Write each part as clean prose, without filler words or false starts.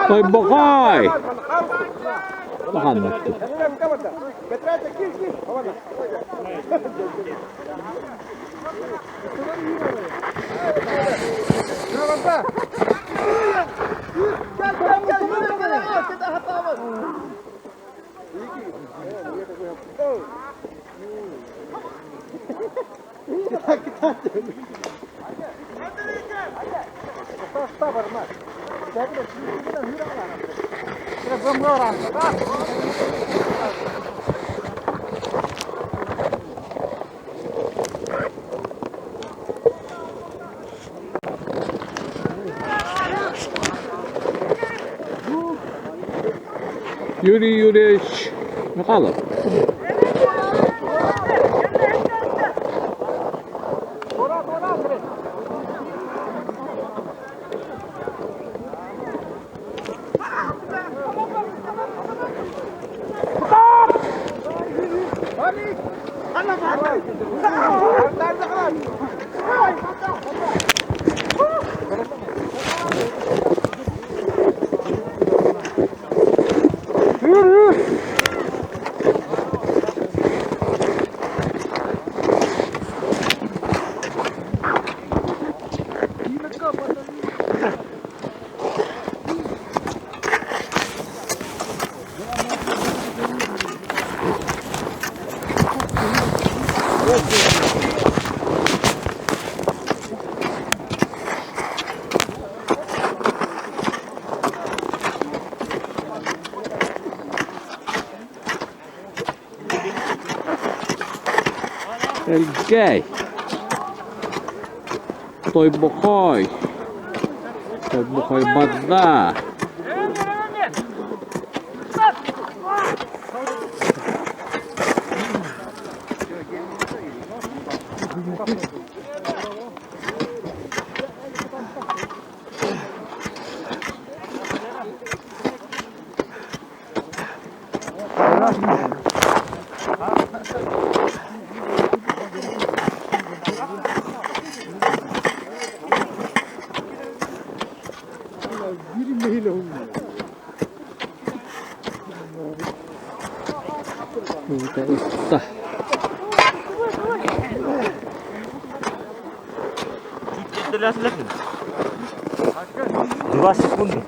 Тойбохой! Улахан Юрий Юрьевич Михайлов. Элгээй Тойбохой Тойбохой барда. Ытта. Два секунды.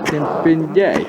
Кемпиндей.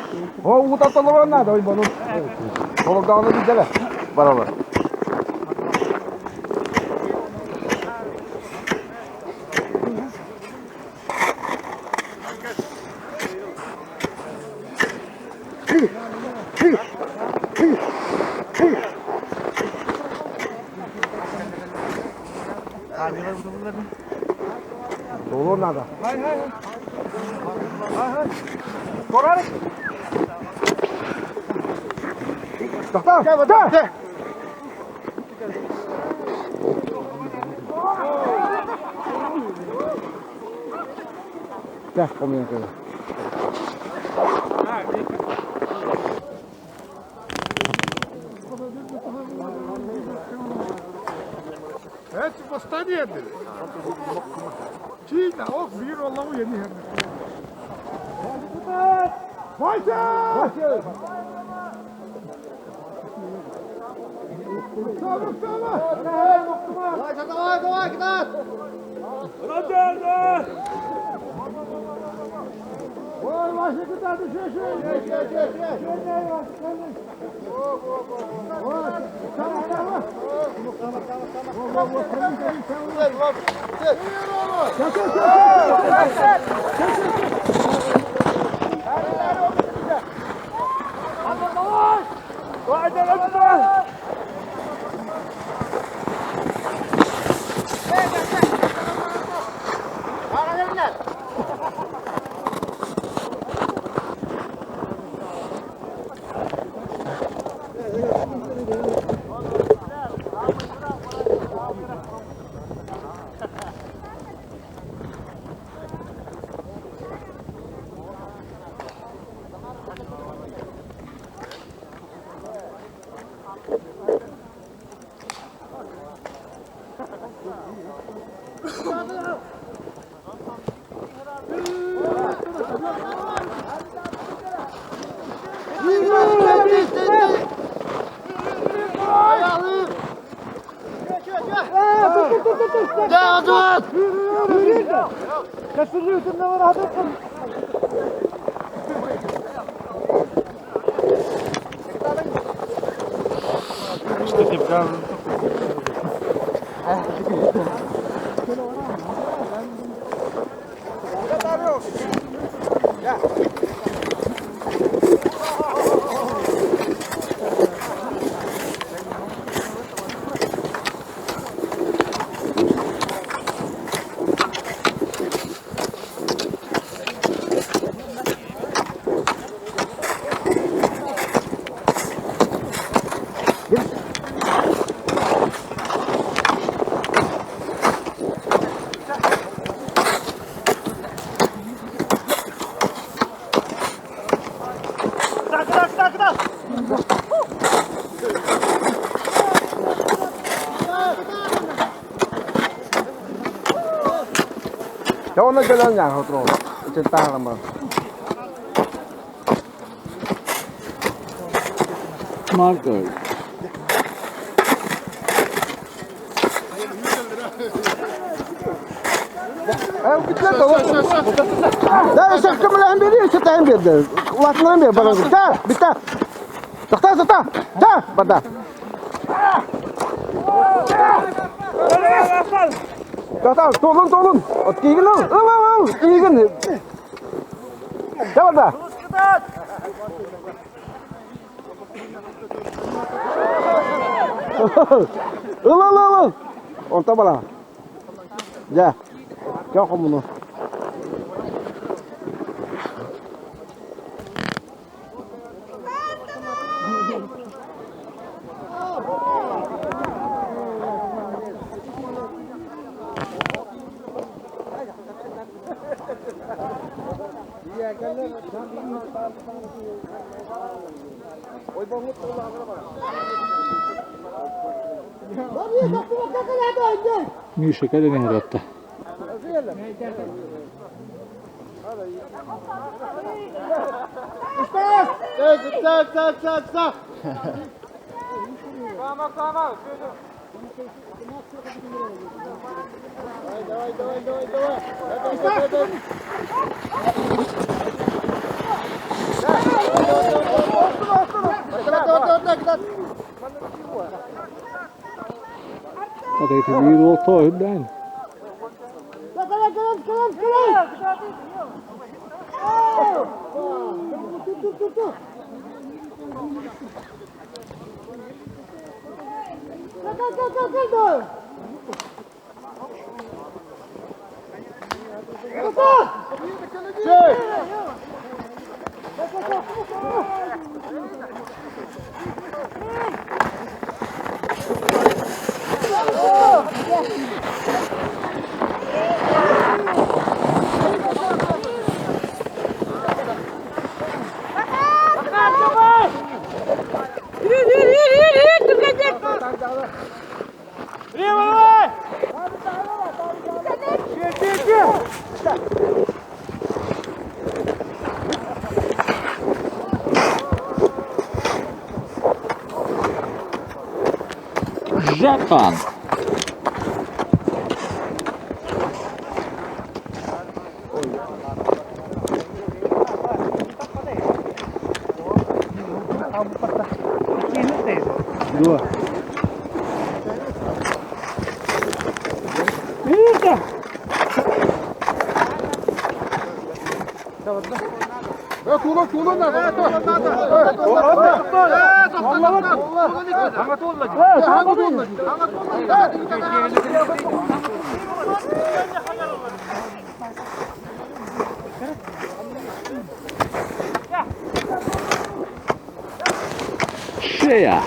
Margot. Миша кэлэн иһэр Dat heeft hij hier wel toch gedaan. Жакан. Шея.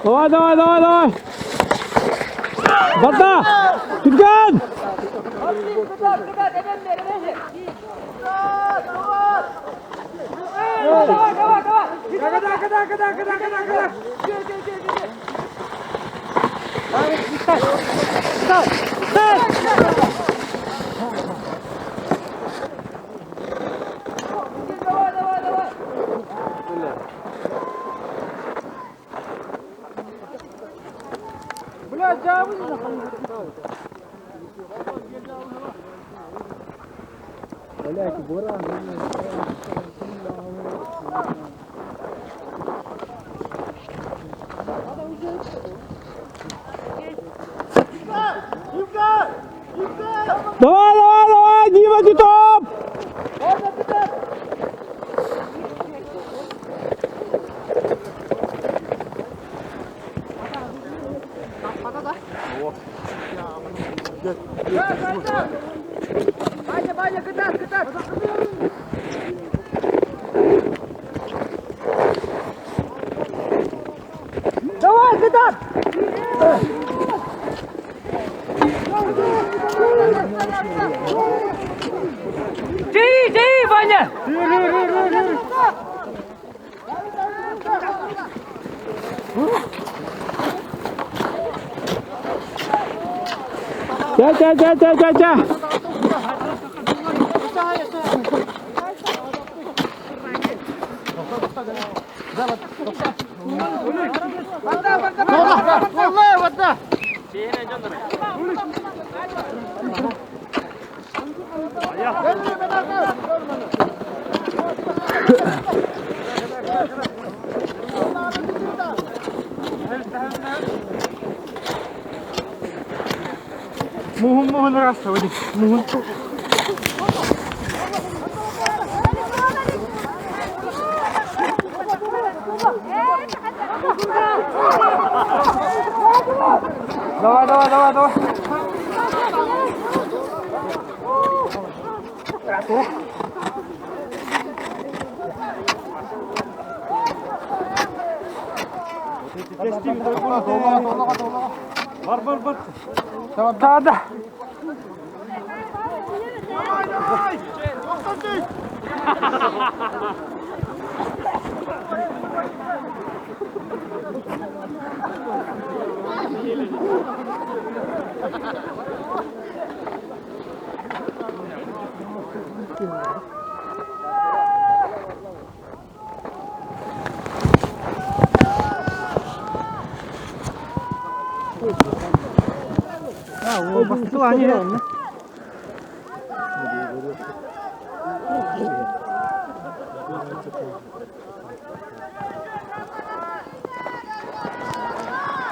Давай, давай, давай, давай! Барда! Түргэн! Давай, давай, давай, Дима, ты топ! Чэ, чэ, чэ, чэ, чэ, чэ!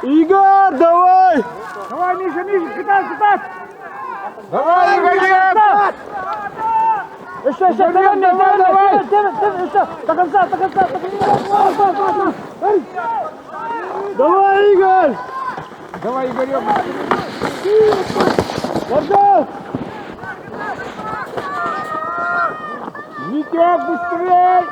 Игорь, давай! Давай, Миша, Миша, кидай, кидай! Давай, Игорь! Еще, еще, давай, давай, давай! Еще, до конца, до конца, до конца! Давай, Игорь! Давай, Игорек! Вардас! Артем, быстрей!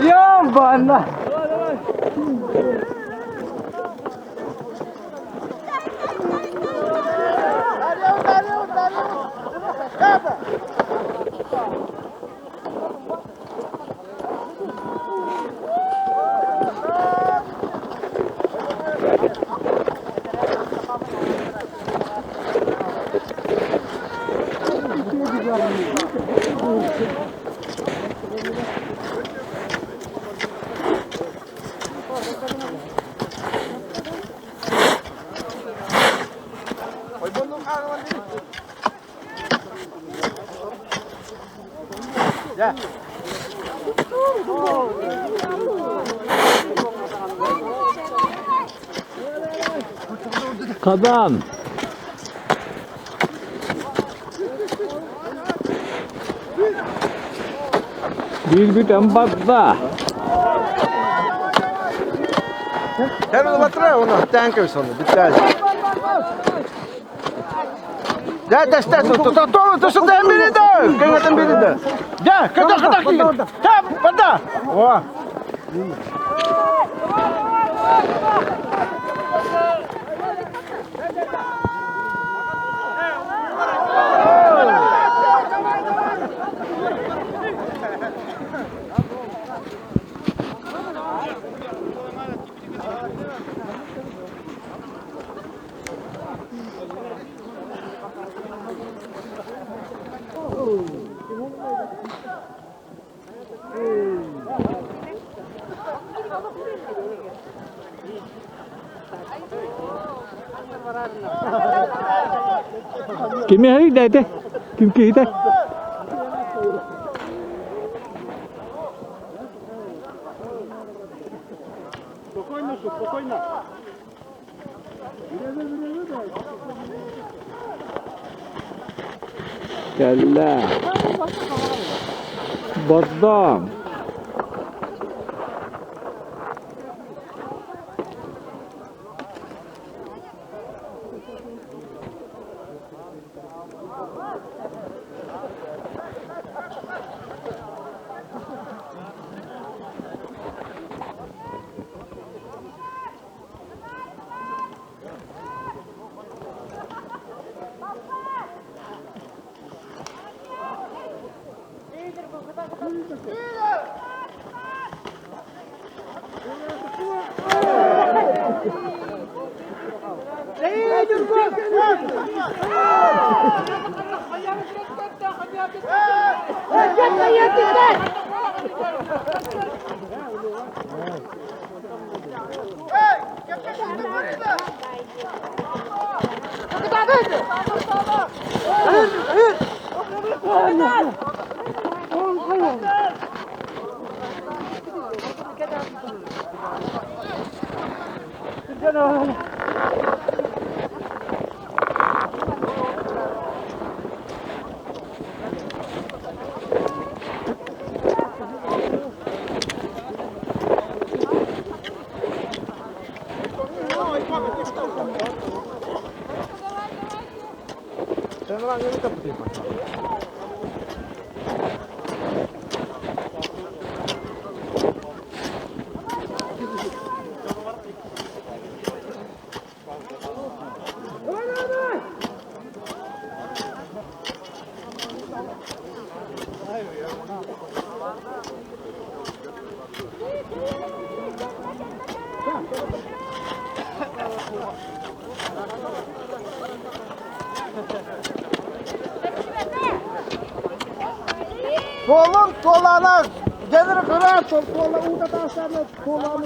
Ёбана! Kadan. Биир бүтэн барда. Sen onu batır onu. Thank you sonu. Bitti. Ja, tässä tässä tuossa tuolla tuossa tämän biri de. Kengätän biri de. Ja, kato kato. Tap, pata. О. Кими эрийдээтэ? Ким киһитэ? Спокойно, спокойно. Кэллэ. Бардам. Tuolun tuolana gelir kırar Tuolla uutta taas tänne, tuolla on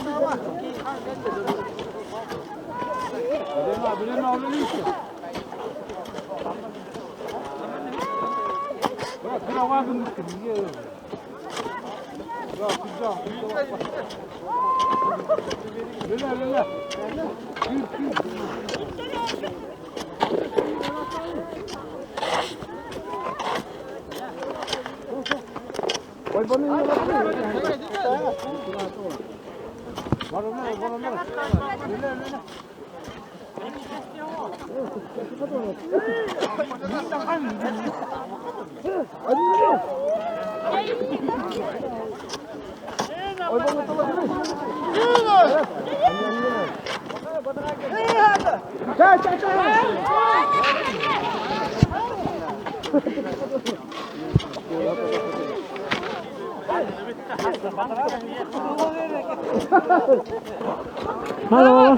Halo.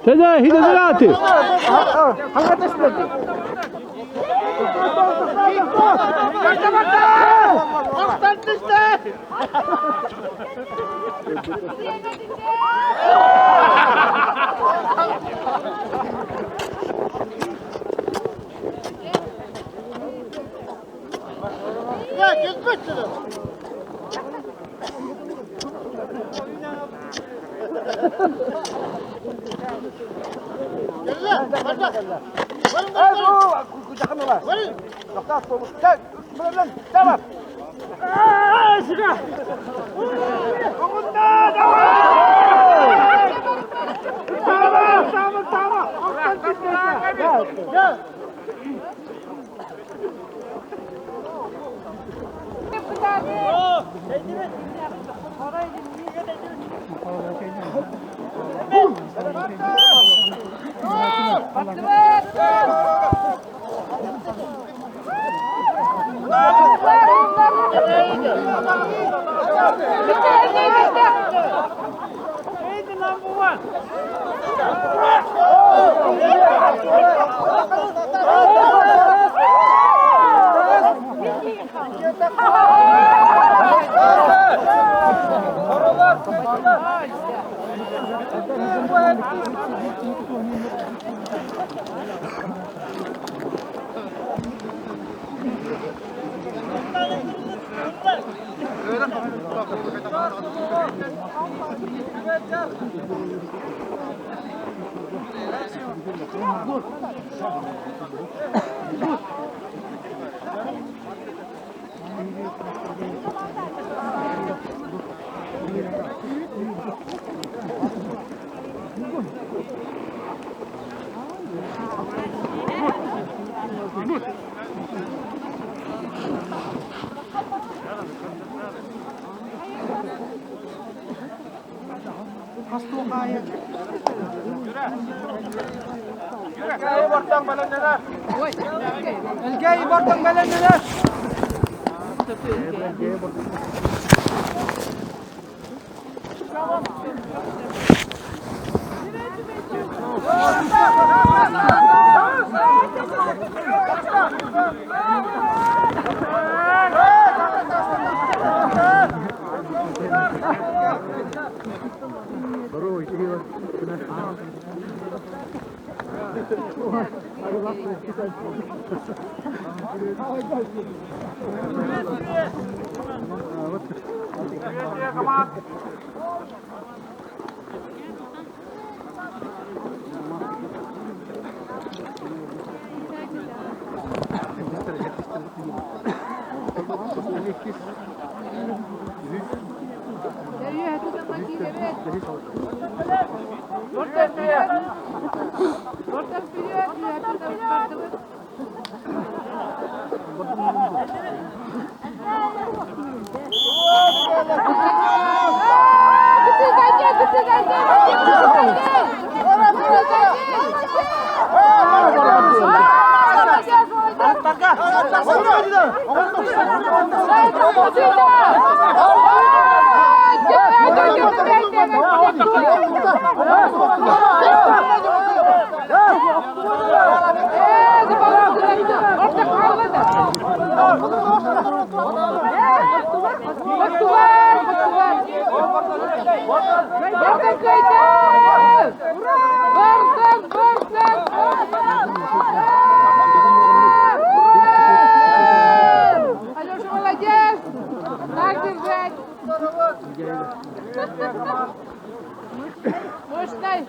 Тэдэ хидэ Бардын кыайдын! Бардын, бардын, бардын! Алеша, молодец! Так держать! Мощный!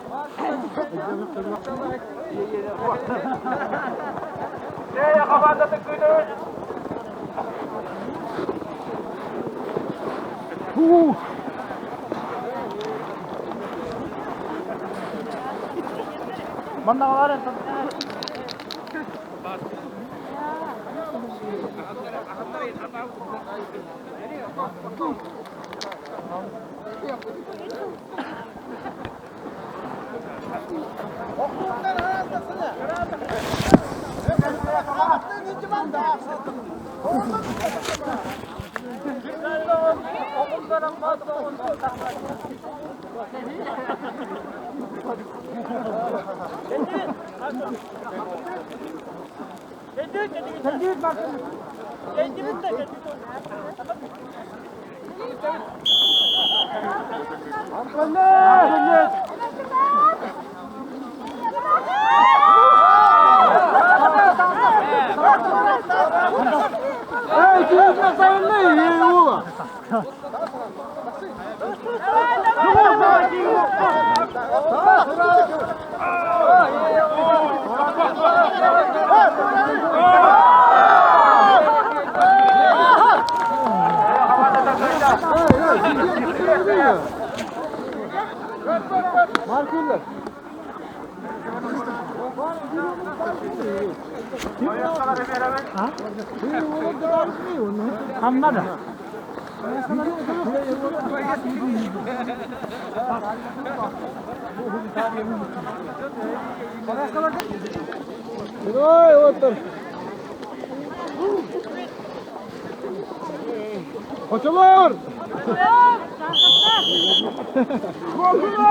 Хочолор! Хочолор!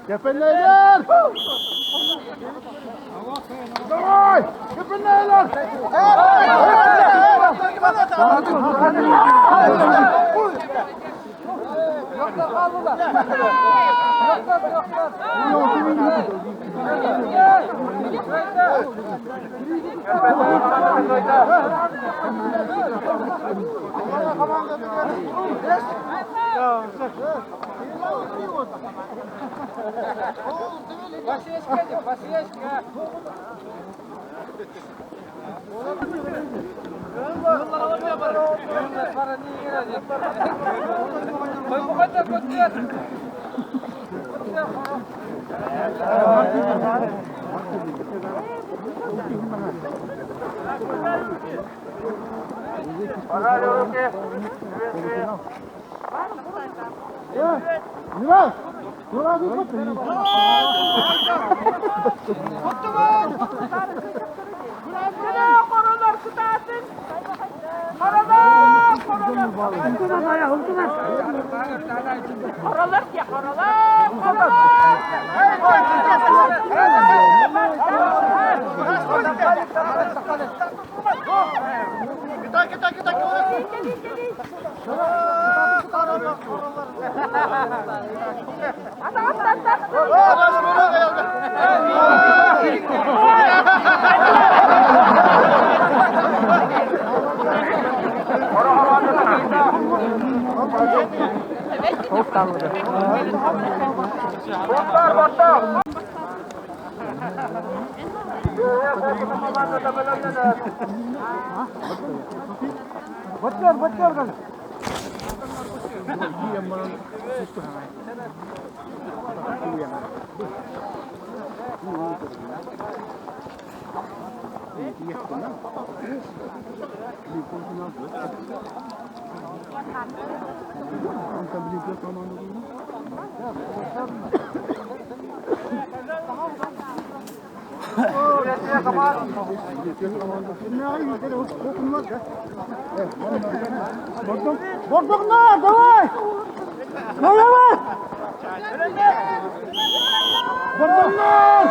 Кэппэннэйлэр! Давай! Кэппэннэйлэр! Бордоҥноор, давай! Давай! Бордоҥноор!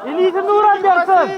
Илиитин ууран биэрсэн.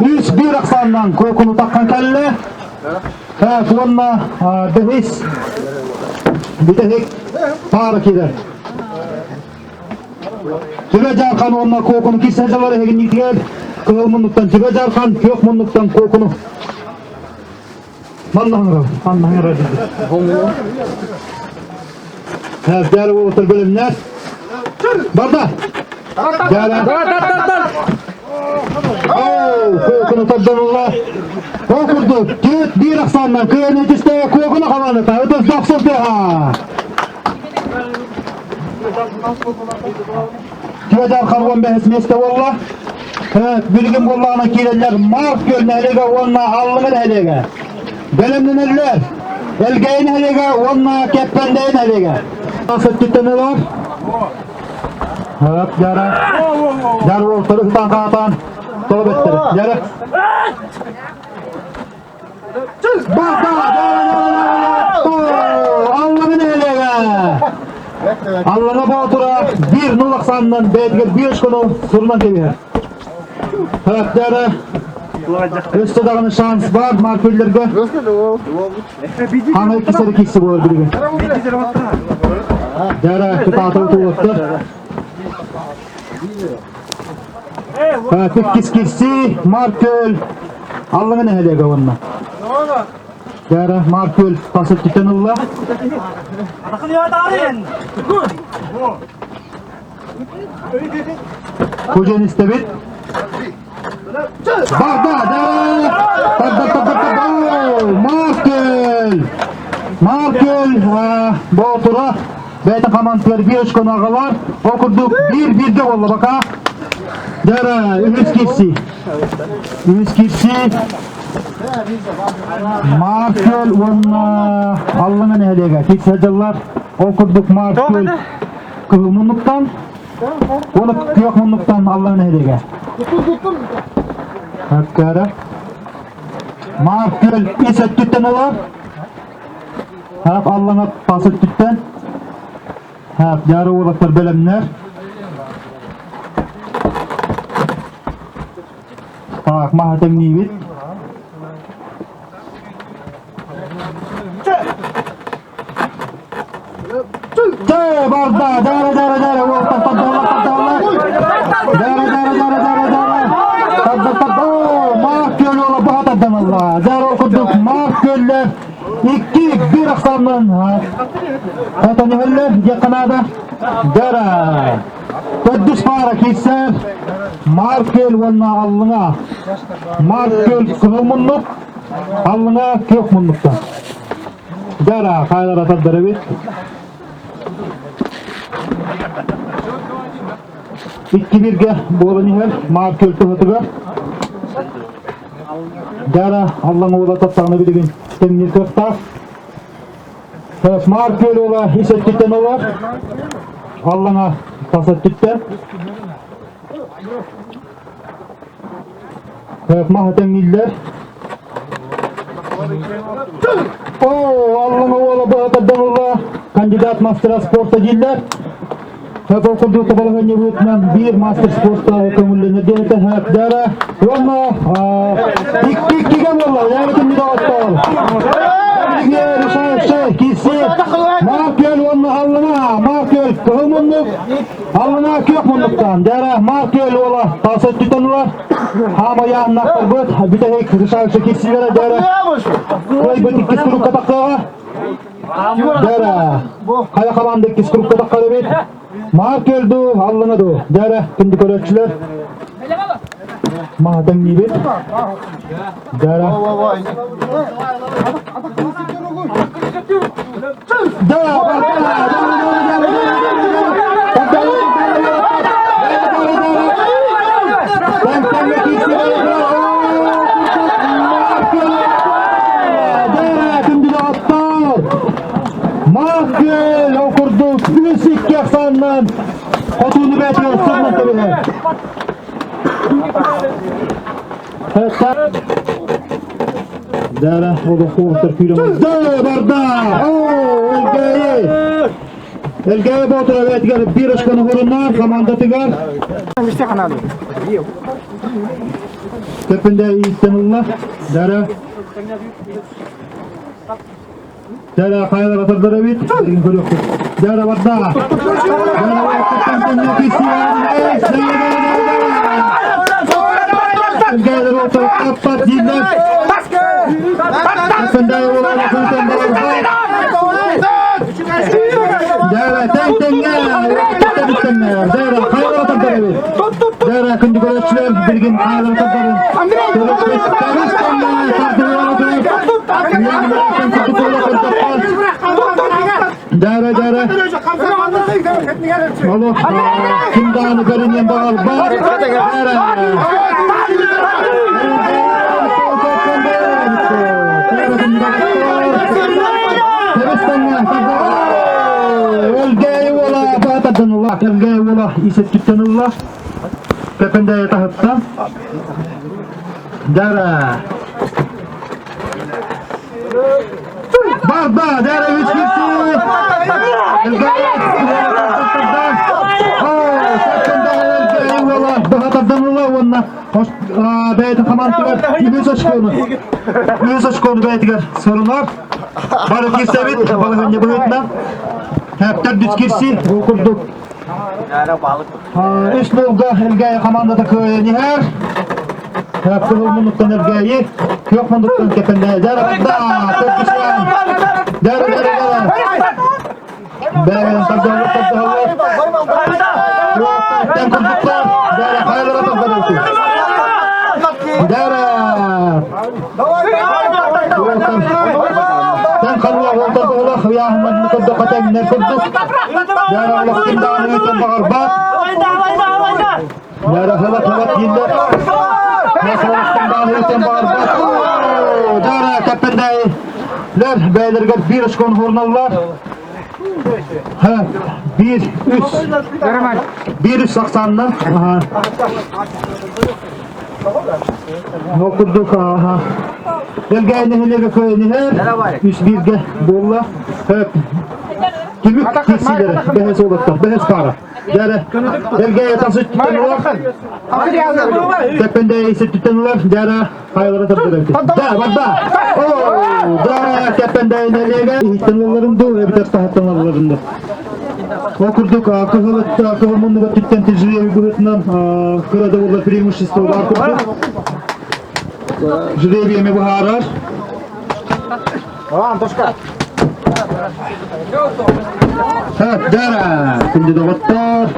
Үс биир ахсаанынан куокуну таххан кэллэ. Так, уонна бэһис бүтэһик паара киирэр. Түбэ Дьаархан уонна Куокуну киирсэллэр эһигинниитигэр кыһыл муннуктан Түбэ Дьаархан, күөх муннуктан Куокуну. Манна хаҥырар, манна хаҥырар диир. Дьаары уолаттар бөлөмнөр. Барда! Дьаара! Куокуну тарданулла. Ол курдук, түөрт биир ахсааннан кыайан түстэ Куокуну хамаандата ытыс дохсун тыаһа. Түөдэр харван бэһис миэстэ буолла. Билигин буоллаҕына киирэллэр Марк күөл нэһилиэгэ уонна Аллыҥа нэһилиэгэ. Бэлэмнэнэллэр Элгээйи нэһилиэгэ уонна Кэппэндэйи нэһилиэгэ. Өттүттэн ылар. Хап, жара. Жар уолтары ытан хаатан. Тоҕо бэттэрэ. Жара. Барда! Аллаҥа нэһилиэгэ! Аллаҥа Боотура 1-0 ахсаанынан бэйэтигэр 5 кону сурунан кэбиһэр. Хаттара өссө даҕаны шанс бар Маркүллэргэ. Хана иккисeri киирси буолар билигин. Дара кытаатыл туолаттар. Иккис кирси Маркөл Аллаҥа нэһилиэгэ уонна. Дара Маркөл тас өттүттэн ылла. Кужен истэбит. Барда, дара! Тарда, тарда, тарда! Маркөл! Маркөл Боотура бэйэтин хамаандатыгар биир очкону аҕалар. Ол курдук биир-бииргэ буолла бака. Дара, үһүс кирси. Үһүс кирси. Маркөл уонна Аллаҥа нэһилиэгэ кирсэ дьыллар. Ол курдук Маркөл кыһыл муннуктан, уонна күөх муннуктан Аллаҥа нэһилиэгэ. Өккөрө. Маркөл ис өттүттэн ылар. Хаап аллаҥа тас өттүттэн. Хаап дьаары уолаттар бэлэмнэр. Так, маһа тэҥниибит. Чэ, барда, дара, дара, дара, уолаттар тардааллар, тардааллар. Дара, дара, дара, дара, дара. Тарда, тарда, оо, Марк күөл уола баһа тарданалла. Дара ол курдук Марк күөллэр икки биир ахсаанынан хотон иһэллэр диэххэ наада. Дара. Төрдүс паара киирсэр Маркел уонна Аллыҥа. Маркел кыһыл муннук, Аллыҥа күөх муннуктан. Дьара, хайалара тардар эбит. Икки биргэ буолан иһэр Маркел туһатыгар. Дьара, Аллаҥа уола таптаҕына билигин тэҥниир кыахтаах. Маар күөл уола ис өттүттэн олор, Аллаҥа тас өттүттэн. Маһы тэҥнииллэр. О, Аллаҥа уола быһа тардан ылла. Кандидат мастера спорта дииллэр. Ол курдук балаһыанньабытынан биир мастер спорта көҥүллэнэр диэн этэ. Уонна икки иккигэ буолла. Яабытын доҕоттоор. Киирси Маркел уонна Аллана. Маркел кыһыл муннук, Аллана күөх муннуктан. Дара Маркел уола тас өттүттэн ылар. Хаамайааннахтарбыт бүтэһик решающий киирсиилэрэ дара. Кыайбыт иккис курукка тахсыаҕа. Дьэрэ, хайа хамаанда иккис курукка таххар эбит. Маар көлду, аллана ду. Дьэрэ, күндү көрөөччүлэр. Маһатаҥниибит. Дьэрэ. Да, Маккел ол курдук үс икки ахсаанынан хотууну бээтигэр сырман кэбиһэр. Дара олохуохтар күүрэн барда! Оо, Элгээйи! Элгээйи Боотура бээтигэр биир очкону хорунна командатыгар. Көппүндэ ииттэн ылла. Дара. Дара хайалар атардар эбит. Билигин көрүөхпүт. Дара барда. Элгээйилэр уолтар таппат дииллэр. Көппүндэ уолар күүтэн барар. Дара тэҥ тэҥҥэ Дара хайалар атардар эбит. Дара күндү көрөөччүлэр билигин хайалар атардарын. Дара дара Олох ким даҕаны көрүнүөн баҕарбат. Дара Өлгөй уола баатардан ыла, Өлгөй уола исэттиттэн ылла. Кэпэндэйэ таһытта. Дара. Барда, дара үс кирси. Баатардан ыла уонна бэйэтин хамаандатыгар үһүс очкону үһүс очкону бэйэтигэр сорунар. Бары кирсэбит, балаһыанньа быһыытынан. Хэптэр дүс кирси, ол курдук. Үс нолга Элгээйи командата кыайан иһэр. Кыһыл муннуктан Элгээйи, күөх муннуктан Кэпэндээйи. Дьара, төрдүсээн. Дьара, дьара, дьара. Бэйэн тардыһаллар, тардыһаллар. Күөхтэн курдуктар. Дьара, хайалара тардар Дьара. Тэн харуа уолтар быһылах ыйааһыммат мутурдукка тэҥнэр курдук. Дьара олох ким даҕаны ыытан баҕарбат. Дьара хылат хылат дииллэр. Масалахтан даҕаны ыытан баҕарбат. Дьара кэппэндээй. Лэр бэйэлэригэр биир очкон хуурналлар. Биир үс. Биир үс ахсааннар. Ол курдук Элгээйи нэһилиэгэ кыайан иһэр, үс бииргэ буолла. Түмүк киирсиилэрэ бэһис уолаттар, бэһис паара. Дьэрэ, Элгээйи тас өттүттэн ылар, Тэппэндээйи ис өттүттэн ылар, дьэрэ, хайалара тардыр Да, барда! Оо, да, Тэппэндээйи нэһилиэгэ иһиттэн ылалларын дуу, эбэтэр таһыттан ылалларын дуу. Ол курдук кыһыл кыһыл муннук өттүттэн тижриэби быһыытынан кыра да буоллар преимущество баар курдук. Жребий эми быһаарар. Антошка. Дара, күндү доҕоттор.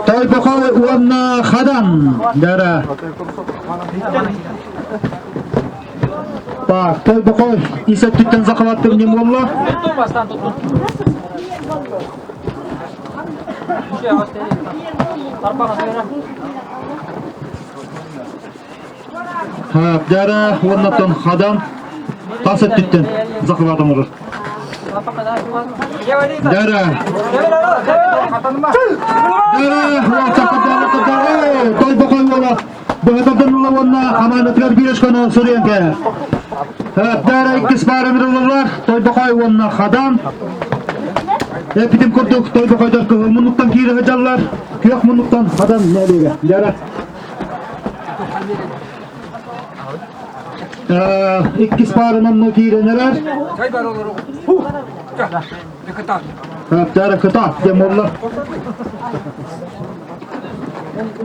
Тойбохой уонна Хадан дара. Так, Тойбохой ис өттүттэн захваттым не буолла. Дара уоннаттан Хадан тас өттүттэн захват оҥорор. Дара. Дара, Тойбохой уола быһатардан ула уонна хамаандатыгар биир очкону суруйан кэлэр. Дара иккис паара ылыллар. Тойбохой уонна Хадан. Эпитим курдук Тойбохойдор кыһыл муннуктан киирэ сылдьаллар. Күөх муннуктан Хадан нэһилиэгэ. Дара. Иккис паарынан ну киирэн эрэр. Дара кытаат диэн буолла.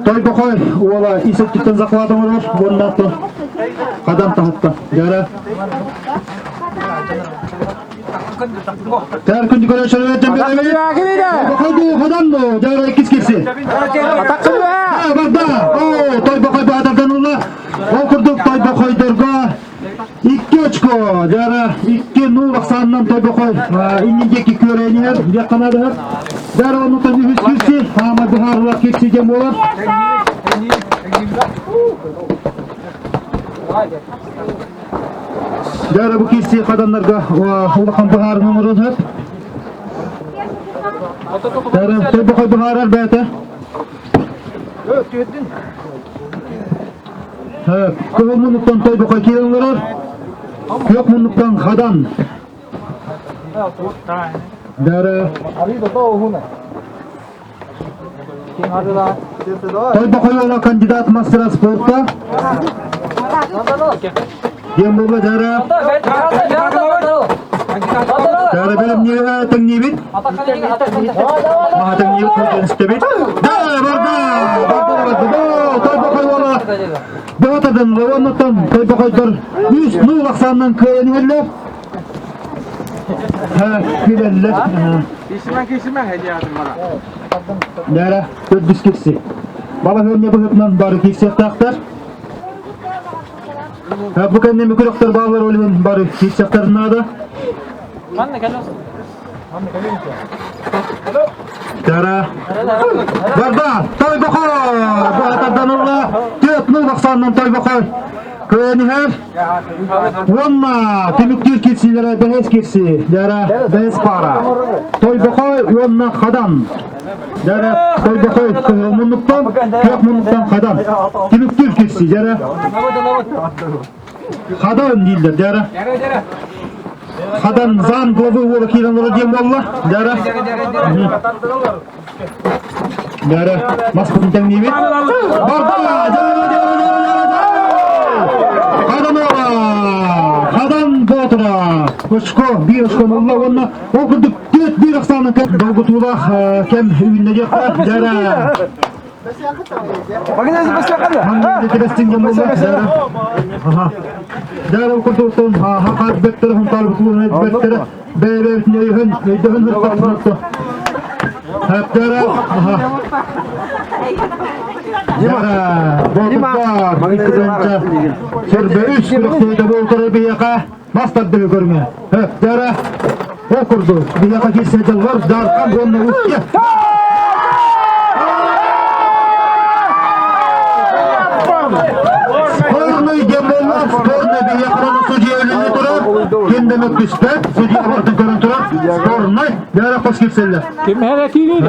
Тойбохой уола ис өттүттэн захват оҥорор уонна хадан таһытта. Дара. Тәр күндү көрөчөлөр Тойбохой дуу, хадан дуу, дара иккис кирси. Барда. О, Тойбохой баатардан ула. Ол курдук Тойбохойдорго икки очко, дара 2-0 ахсаанынан Тойбохой иннин диэки күөрэйниһэр, диэхханаадыһар. Дара оннуттан үһүс кирси, хаама быһаарылар кирси диэн буолар. Дара бу кирси хаданнарга улахан быһаарыны оҥорон сөп. Дара Тойбохой быһаарар бэйэтэ. Кыһыл муннуктан Тойбохой киирэн олорор. Күөх муннуктан Хадан. Дара Тойбохой уола кандидат мастера спорта. Диэн буолла Дара. Дара бэлэмниэҕэ тэҥниибит. Маһа тэҥниибит истэбит. Да, барда! Барда, барда! Тойбохой уола Бөҕөтөдөн уоннаттан Тойбохойдор 3-0 ахсаанынан кыайан иһэллэр. Күлэллэр. Дара, төрдүс кирси. Балаһыанньа быһытынан бары киирсиэхтээхтэр. Бу кэннэ мүкүрөхтөр бааллар ол иһин бары киирсиэхтэрин наада. Дара. Барда! Тойбохой! Баатардан ылла. 4-0 ахсаанынан Тойбохой. Кыайан иһэр. Уонна түмүктүүр кирсиилэрэ бэһис кирси. Дара бэһис пара. Тойбохой уонна Хадан. Дара Тойбохой кыһыл муннуктан, күөх муннуктан Хадан. Түмүктүүр кирси. Дара Хадан дииллэр. Дара Хадан зам главы уола киирэн олорор диэн буолла. Дара. Дара маспытын тэҥниибит. Барда! Хадан уола! Хадан Боотура! Очко, биир очко ылла уонна ол курдук төрт биир ахсаанын долгутуулаах кэм үүннэ диэххэ. Дара! Дара курдуктун хахаат бэттэрэ хунтаар бутулун бэттэрэ бэйэ-бэйэбитин өйөһөн өйдөһөн хыртахтынатта. Дара Дара Боотурдар Сөрбөрүс күрэхтэһиитэ буолтара биһиэхэ мас тардыһы көрүҥэ. Дара ол курдук биһиэхэ киирсэ дьыллар Дархан уонна Устья. Спорный диэн буолла, спорный биһиэхэ судья үлэлии турар, ким да мөккүспэт, судья барытын көрөн турар, спорный, дара хос киирсэллэр. Ким эрэ киирии?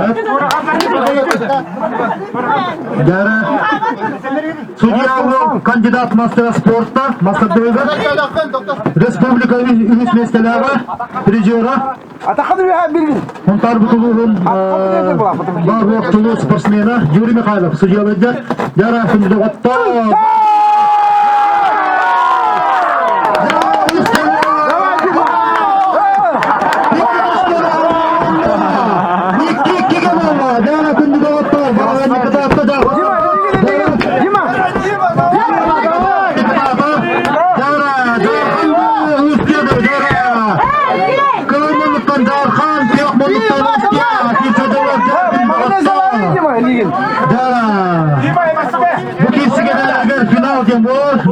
Дара судья уол кандидат мастера спорта, мастер республика үһүс миэстэлээҕэ, призера. Хунтаар бутулуһун бар тулуу спортсмена Юрий Михайлов судьяларда Дара күндү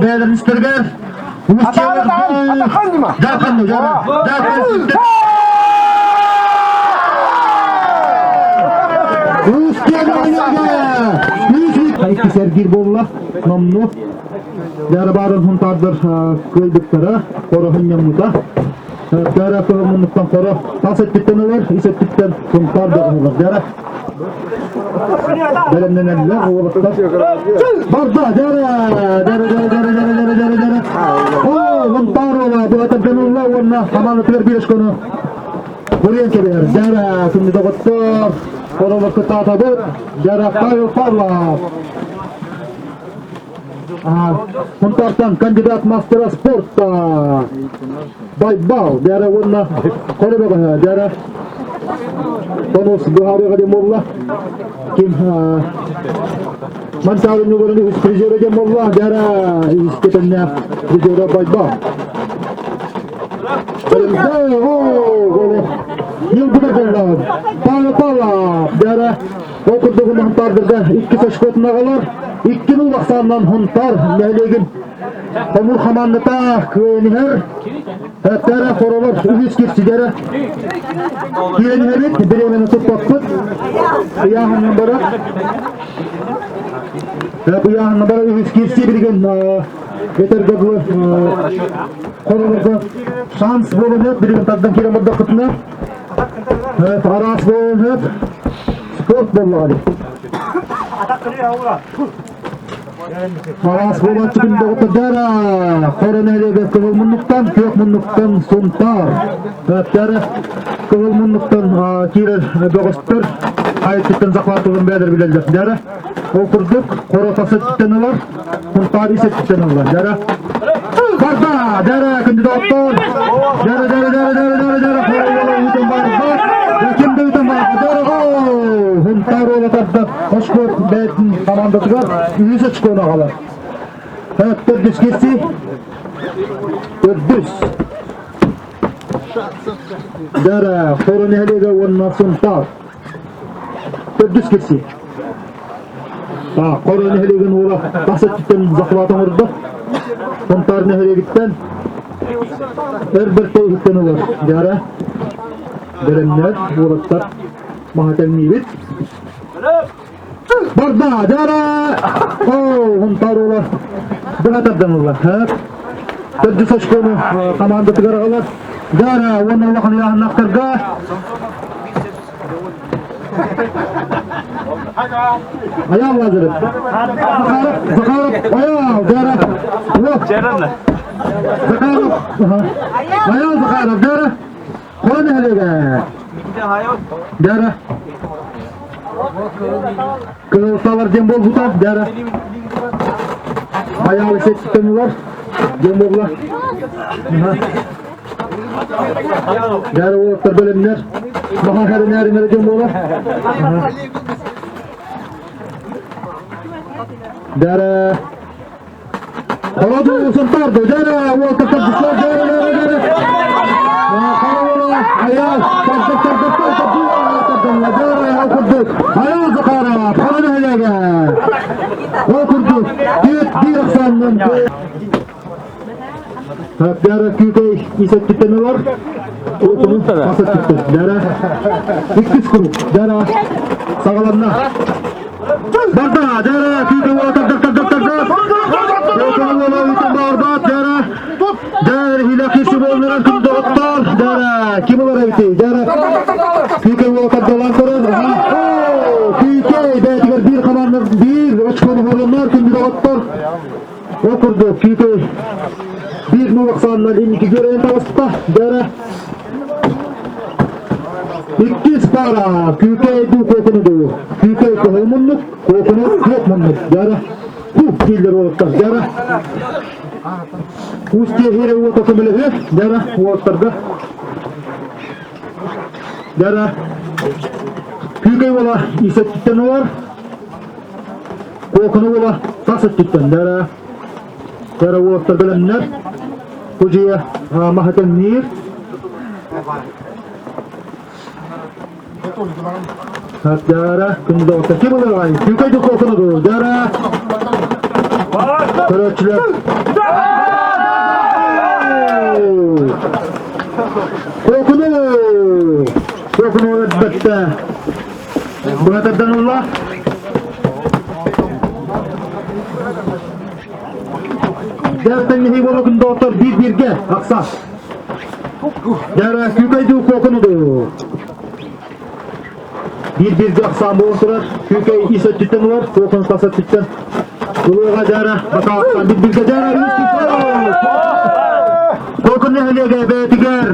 бэйэлэрин истэригэр Дьаархан Дьаархан Икки сэргиир буолла номнуо Дьара баарын хунтаардар кыайбыттара хороһун ньаммыта Дьара муннуктан хоро тас өттүттэн ылар ис өттүттэн хунтаар да ылар Дьара бэлэмнэнэллэр уолаттар барда дьара дьара дьара дьара дьара дьара дьара дьара оо хунтаар уола быһатардан ылла уонна хамаанатыгар биир очкону буруйан кэбиһэр дьара күндү доҕоттор хоролор кытаатабыт дьара Павел Павлов Хунтартан кандидат мастера спорта Байбал дьара уонна хоро бөҕөһө дьара Тонус быһаарыаҕа диэн буолла. Ким Мансаарын ньугурун үһүс призера диэн буолла. Дьара үһүс кэтэннээх призера Байбал. Ньылбыта буолла. Павел Павлов дьара Ол курдук Хунтаардарга икки очкотун аҕалар, иккини улахсаанынан Хунтаар нэһилиэгин хомуур хамаандата кыайан иһэр. Эттэрэ хоролор үһүс кирсидэрэ киирэн иһэбит, бириэмэни туппаппыт. Ыйааһынынан барар. Ыйааһынынан барар үһүс кирси билигин этэргэ дылы хоролорго шанс буолан иһэр, билигин тардан киирэн бардахпытына Араас буолан спорт буоллаҕа дии. Араас буолааччы күн доҕоттордара Хоро нэһилиэгэр кыһыл муннуктан, күөх муннуктан Сунтаар. Дьара кыһыл муннуктан киирэр бөҕөстөр айыттыттан захватылын бэйэлэр билэллэр. Дьара ол курдук Хоро тас өттүттэн ылар, Сунтаар ис өттүттэн ылар. Дьара Барда! Дьара күндү доҕоттор! Дьара, дьара, дьара, дьара, дьара, дьара, Хоро уола ыытан барбат! Ким да ыытан барбат! Дьара, гол! Сунтаар уола тарда очко бэйэтин командатыгар үһүс очкону аҕалар. Төрдүс кирси. Төрдүс. Дьара, Хоро нэһилиэгэ уонна Сунтаар. Төрдүс кирси. Хоро нэһилиэгин уола тас өттүттэн захват оҥордо. Сунтаар нэһилиэгиттэн өр бэртэ иһиттэн ылар. Дьара, бэлэмнэр, уолаттар маһа тэҥниибит. Барда, дьара! Оо, Сунтаар уола быһа тардан ылла. Төрдүс очкону командатыгар аҕалар. Дьара уонна улахан ыйааһыннаахтарга Айаал Лазарев. Захаров, Захаров, Айаал, Дара. Захаров, Айаал Захаров, Дара. Хоро нэһилиэгэ. Дара. Кызылталар диэн буолбута, Дара. Айаал сеттен улар, диэн буолла. Дара уолаттар бэлэмнэр. Маха хэринээринэр диэн буолар. Дара Холоду Сунтарды, дара уолаттар тардыстар, дара, дара, дара. Харавала, Аял, тардык, тардык, тардык, дара, ол курдук. Аял Захаров, Хоро нэһилиэгэ. Ол курдук, биир ахсаанынан Дара күүкэй исэттиттэн ылар. Отуну хас өттүттэн. Дара иккис круг. Дара саҕаланна. Барда, дара күүкэй уола тардар тардар тардар. Отуну уола үтэн баарбат. Дара. Дара хилэ кирси буолнаран күн доҕоттор. Дара ким ылар эбитий? Дара күүкэй уола тардалаан көрөр. Күүкэй бэйэтигэр биир команда биир очкону хорлоннор күндү доҕоттор. Ол курдук Күүкэй биир нуул ахсаанынан инники күөрэйэн таҕыста. Дьара иккис пара Күүкэй дуу Куокуну дуу. Күүкэй кыһыл муннук, Куокуну күөх муннук. Дьара хуп дииллэр уолаттар. Дьара Устье иһэрэ уота көмөлөһүө. Дьара уолаттарга. Дьара Күүкэй уола исэттиттэн ылар. Куокуну уола тас өттүттэн дара дара уолаттар бэлэмнэр. Кудьуйа маһы тэҥниир. Дара күндү доҕоттор. Ким ылыаҕай? Күүкэй да куокуну дуу? Дара. Көрөөччүлэр. Куокуну! Куокуну өлбөттө. Быһатардан ылла. Дьэ, нэһи болотун доҕоттор биир-бииргэ ахса. Дьэ, күүкэйдүү куокуну дуу. Биир-бииргэ ахсаан буолан турар. Күүкэй ис өттүттэн ылар, куокун тас өттүттэн. Ылыаҕа дьара, бата биир-бииргэ дьара, Куокун нэһилиэгэ бэйэтигэр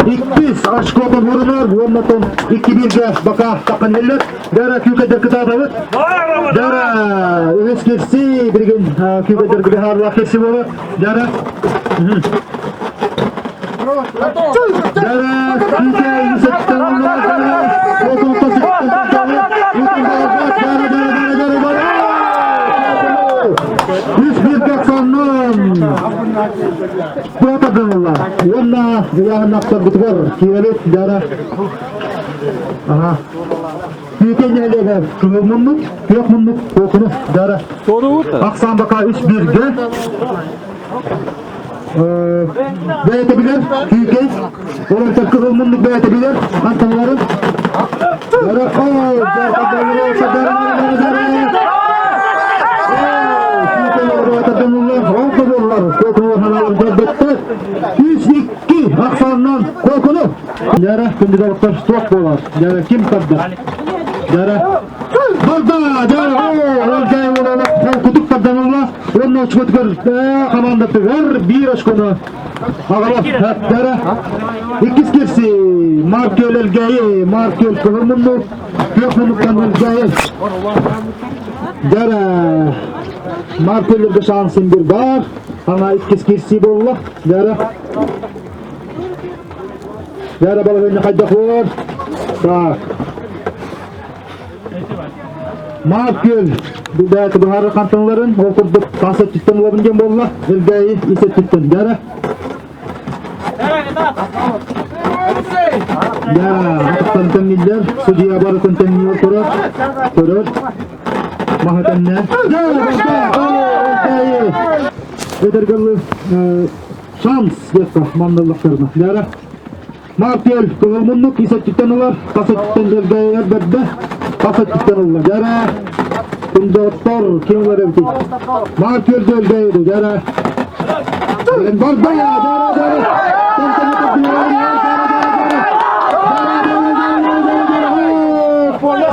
иккис очкотун урунар, уоннатон 2-1-гэ бака таққан эллер. Дара күүкэйдер кытаатабыт. Дара үһүс кирси билигин күүкэйдер быһаарылаах кирси буолар. Дара Дара күүкэй үсөттөн Үс бииргэ соннун Туотадылла уонна ыйааһыннахтарбытыгар киирэбит дара Аха. Күүкэй нэһилиэгэр кыһыл муннук, күөх муннук, куокуну дара. Ахсаан бака үс бииргэ. Бэйэтэ билэр, күүкэй. Олортор кыһыл муннук бэйэтэ билэр, ханталарын. Дара, о, дара, дара, дара, Үс икки ахсаанынан куокуну Дьара, күндү доҕоттор, суох буолар. Дьара, ким тардар? Дьара. Барда! Дьара, оо, Өлгөй уола холкутук тарданылла. Уонна очкотугар командатыгар биир очкону аҕалар. Дьара. Иккис кирси. Маркел Элгээйи, Маркел кыһыл муннук, күөх муннуктан Элгээйи. Дьара. Маркелерге шансын bir бар. Ана иккис кирси болла. Дьара. Дьэ, балаһыанньа хайдах буолар? Так. Маар күөл бэйэтэ быһаарар хантаналарын, ол курдук тас өттүттэн ылабын диэн буолла. Элгээйи ис өттүттэн. Дьэ, Дьэ, атахтан тэҥнииллэр. Судьуйа барытын тэҥниир турар. Көрөр. Маһы тэннэ. Дьэ, Элгээйи. Эдэргэллы Шанс диэххэ манныллахтарына. Дьара. Маркел кыһыл муннук ис өттүттэн ылар, тас өттүттэн элгээйэр бэрдэ, тас өттүттэн ылла. Дьара. Кундоттор ким ылар эбитий? Маркел элгээйди. Дьара. Барда я, дьара, дьара.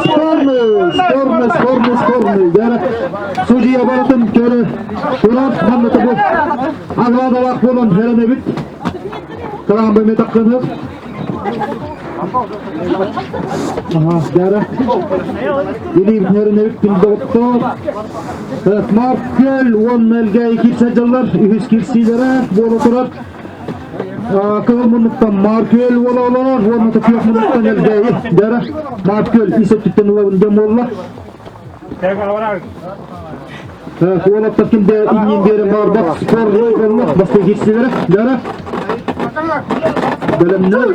Спорный, спорный, спорный, спорный. Дьара. Судья барытын көрө турар, манна бу Аҕаадалаах буолан эрэнэбит. Кыраан бэмэ тахханыр. Аха, дьара. Илиибитин эрэнэбит күндоҕуттар. Маркел уонна Элгээйи киирсэ дьаллар. Үһүс киирсиилэрэ буола турар. Кыһыл муннуктан Маркел уола олорор, уонна күөх муннуктан Элгээйи. Дьара. Маркел ис өттүттэн ылабын диэн буолла. Уолаттар кимде иннин биэрэн баарбат спорный боллох басты кирсилere дара бөлөмнөр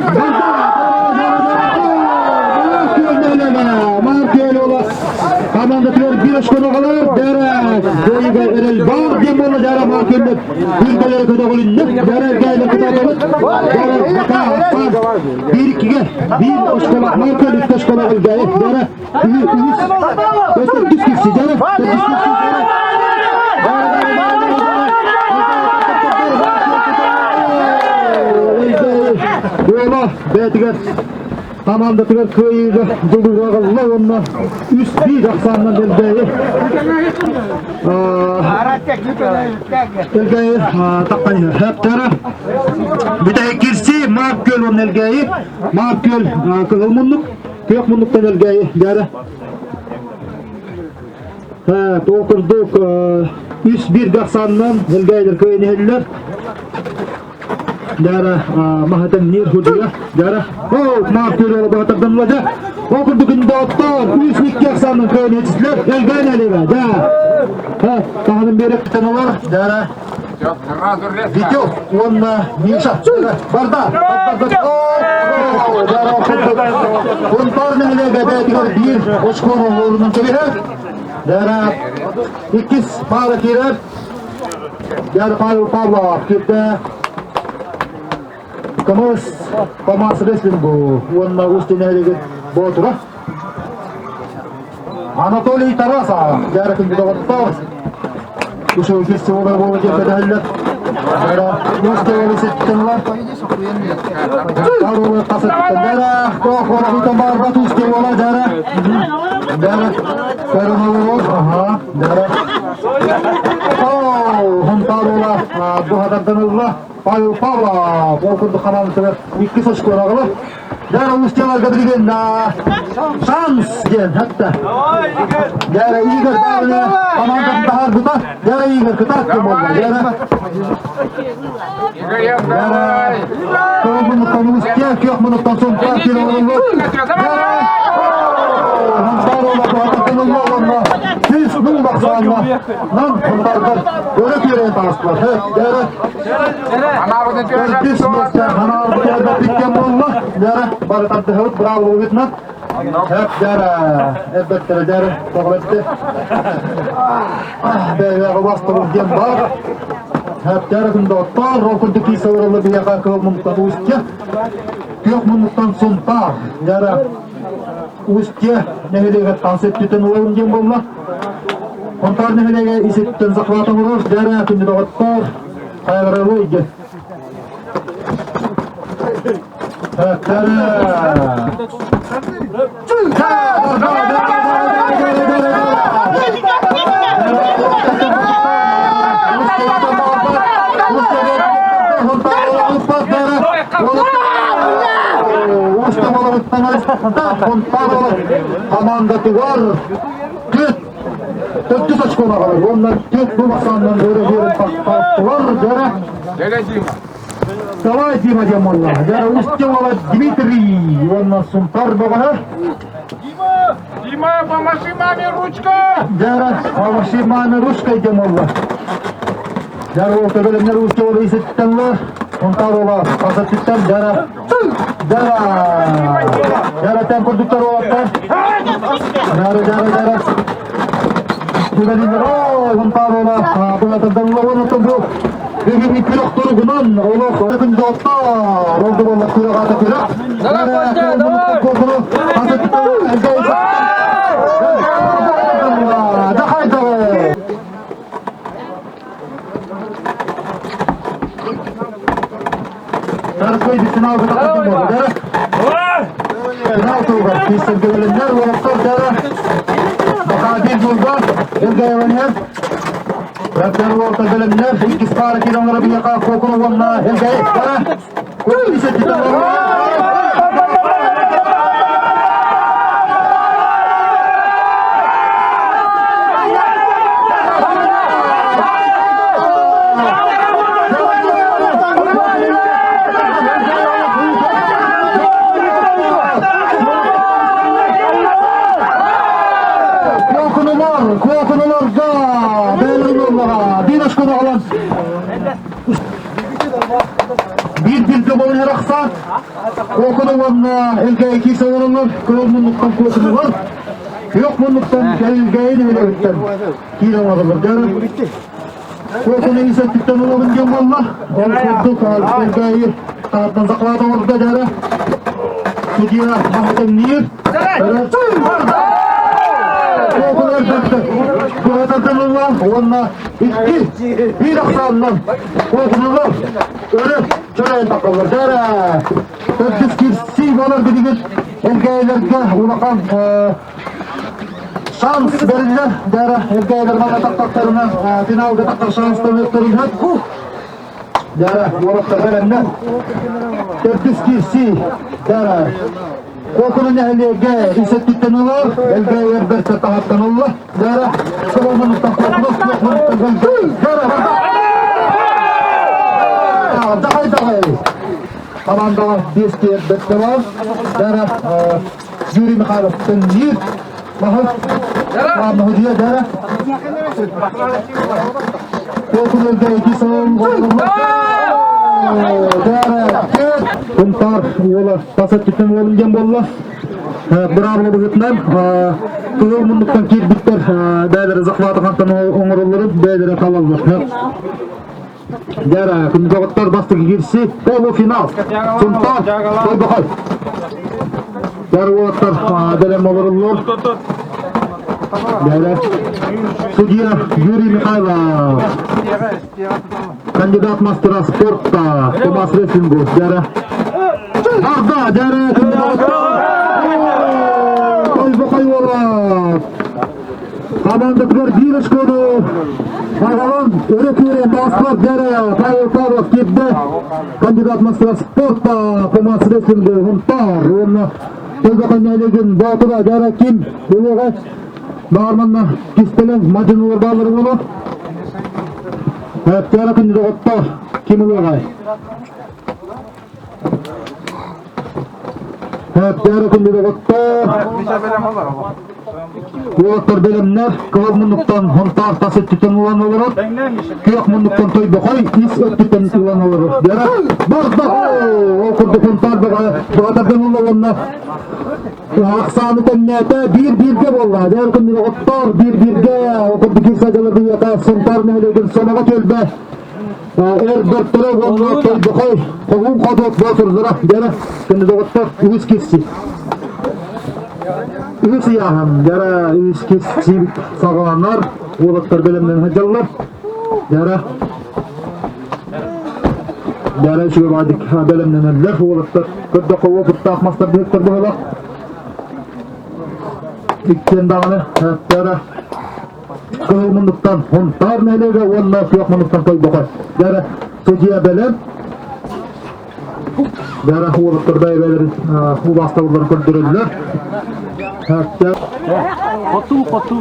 команда бир очкону қалар дара бойга эрел бар диэн буолла дара маакеллер үрдэлere көтөҕүлүннэ дара эргээйлер кытаатабыт дара бака бир иккиге бир очколах маакел икки очколах илгээйи дара Үс кирси дара төрдүс кирси Уола бэйэтигэр командатыгар кыайыыга дьулуруаҕалла уонна үс биир ахсаанынан Элгээйи Элгээйи таххан иһэр. Хэптара бүтэһик кирси Марк Күөл уонна Элгээйи Марк Күөл кыһыл муннук Күөх муннуктан Элгээйи дьара. Ол курдук үс биир ахсаанынан Элгээйилэр кыайан иһэллэр. Дара маһатан нир худуя. Дара. О, маар көрөр баатардан лажа. Ол курдук индооттор үс икки ахсаанынан кыайан иһэллэр. Элгээйин алева. Да. Ха, таһанын берек таналар. Дара. Витек уонна Миша барда. Унтаар нэһилиэгэ бэйэтигэр биир очкону оҥорунан кэбиһэр. Дьэ, иккис паара киирэр. Дьэ, Павел Павлов киирдэ. Көмүс Томас Реслингу уонна Устин нэһилиэгин боотура. Анатолий Тарасов дьааратын доҕоттор Ушел фестиваль буола диэн кэтэһэллэр. Устин ситтинлар. Паролы тасыттылара. Кохорохутан барбат Устин буола дьара. Дьара. Көрүнөлөр. Аха. Дьара. О, хонтарула бухадардан Павел Павлов ол курдук хамаандатыгар иккис очкону аҕалар. Дара Устьяларга билигин шанс диэн хатта. Дара Игорь Павловна командатын таһаарбыта. Дара Игорь кытаат буолла. Дара Дара Көк Устья көх мунуттан сунтар килоолу. Сүүс мың бақсанна нан құндардар өрі көрен таастылар. Дәрі Төрдүс миэстэ ханаалбытыгар биккен буолла. Дьэрэ бары тардыһабыт браво битна. Хэп дьэрэ эрбэттэрэ дьэрэ тоҕолетте. Бэйэҕэ бастыбыл диэн бар. Хэп дьэрэ күндоттор ол курдук киисэлэрэлэ биһиэхэ кыыл муннуктан Устья. Күөх муннуктан Сунтаар. Дьэрэ Устья нэһилиэгэр тансеттитен уолун диэн буолла. Сунтаар нэһилиэгэ иситтен захват оҥорор. Дьэрэ күндү Хайҕаралый диэн. Командатыгар күт Төрдүс очкону аҕалар уонна түөрт бу бахсаанынан өрө биэрэн тахтааттылар. Дьэрэ. Дьэрэ Дима. Давай Дима диэн буолла. Дьэрэ Устьева Дмитрий уонна Сунтар бөҕөһө. Дима! Дима, помаши маме ручкой! Дьэрэ, помаши маме ручкой диэн буолла. Дьэрэ ол төбөлөннөр Устьева иситтэнлэр. Сунтар ола хасаттыттан дьэрэ. Дьэрэ. Дьэрэ тэн курдуктар уолаттар. Дьэрэ, дьэрэ, дьэрэ. Түгэниннэр, ой, Сунтар ола былатырданылар уонна бу бүгүҥҥү күрэх туругунан олох күндоттор ол да буоллар күрэх аата күрэх. Давай, Тарыскай финалга тахсан буолла. Финал туругар киирсэргэ уолаттар дара Бахадир Журба, Элгаеванер, Раппер уолаттар бэлэмнэр, иккис паара киирэн биһиэхэ Кокуну уонна Элгаев дара. Куокунулар, куокунуларга бэлэмнэллэҕэ биир очкону аҕалан биир бииргэ буолан арахсаат Куокуну уонна Элгээйи киирсэ олороллор, кыһыл муннуктан куокунулар, күөх муннуктан Элгээйи нэһилиэгиттэн киирэн олороллор. Куокуну исэттиттэн олорун диэн буолла. Ол курдук Элгээйи таһыттан захват оҥордо дьара. Судья маһытыҥныыр. Куокуну элбэхтэ. Куотардан ылла уонна икки биир ахсаанынан куокунулар өрө чөрөйөн тахсаллар. Дьэрэ төрдүс кирсии буолар билигин Элгээйилэргэ улахан шанс бэриллэр. Дьэрэ Элгээйилэр манна тахтахтарына финалга тахсар шанстарыттарын Дьэрэ уолаттар бэлэмнэр. Төрдүс кирсии. Дьэрэ Куокуну нэһилиэгэ исэттиттэн ылар, Элгээйэр бэрсэ таһаттан ылла. Дьэрэ Соломонуттан Куокуну, Куокунуттан Дьэрэ Давай, давай! Командаҕа биэс киэрбэттэ бар. Дьэрэ Юрий Михайлов төннүүр. Маһы. Маһы дьэрэ. Куокуну Элгээйи сылын Дьэрэ Кунтар уола тас өттүттэн уолун диэн буолла. Быраабыла быһыытынан кыһыл муннуктан киирбиттэр бэйэлэрэ захваты хантан оҥороллорун бэйэлэрэ талаллар. Дьэ, күндү бастакы киирсии полуфинал. Сунтаар, Тойбохой. Дьэ, уолаттар бэлэм олороллор. Дьэ, судья Юрий Михайлов. Кандидат мастера спорта по мас-рестлингу. Дьэ, Арда, дьэ, Тойбохой уола. Хамаандатыгар биир очкону аҕалан өрө күүрэн таастар дьэ Павел Павлов киирдэ. Кандидат мастера спорта по мас-рестлингу Сунтаар уонна Тойбохой нэһилиэгин боотура дьэ ким ылыаҕа баар манна кистэлэҥ мадьынылар бааллар буолуо. Дьэ күндү доҕоттор ким ылыаҕай? Дьэ күндү доҕоттор Уолаттар бэлэмнэр, кыһыл муннуктан Сунтаар тас өттүттэн ылан олорор, күөх муннуктан Тойбохой ис өттүттэн ылан олорор. Дьэ, барда! Ол курдук Сунтаар бөҕө ылла уонна ахсааны тэҥнээтэ, биир-бииргэ буолла. Дьэ, күндү доҕоттор, биир-бииргэ ол курдук киирсэ дьалар Сунтаар нэһилиэгин Сомоҕо түөлбэ эр бэртэрэ уонна Тойбохой хоһуун ходуот боотурдара. Дьэ, күндү доҕоттор, үһүс киирсии. Үһүс ыйааһын, дьара үһүс киирсии саҕаланар, уолаттар бэлэмнэнэ сылдьаллар. Дьара Дьара үчүгэй баҕайытык бэлэмнэнэллэр уолаттар. Көрдөххө уопуттаах мастар быһыттар быһыылаах. Иккиэн даҕаны дьара кыһыл муннуктан Сунтаар нэһилиэгэ уонна күөх муннуктан Тойбохой. Дьара судья бэлэм. Дьара уолаттар бэйэлэрин убаастабылларын көрдөрөллөр. Хоту, хоту.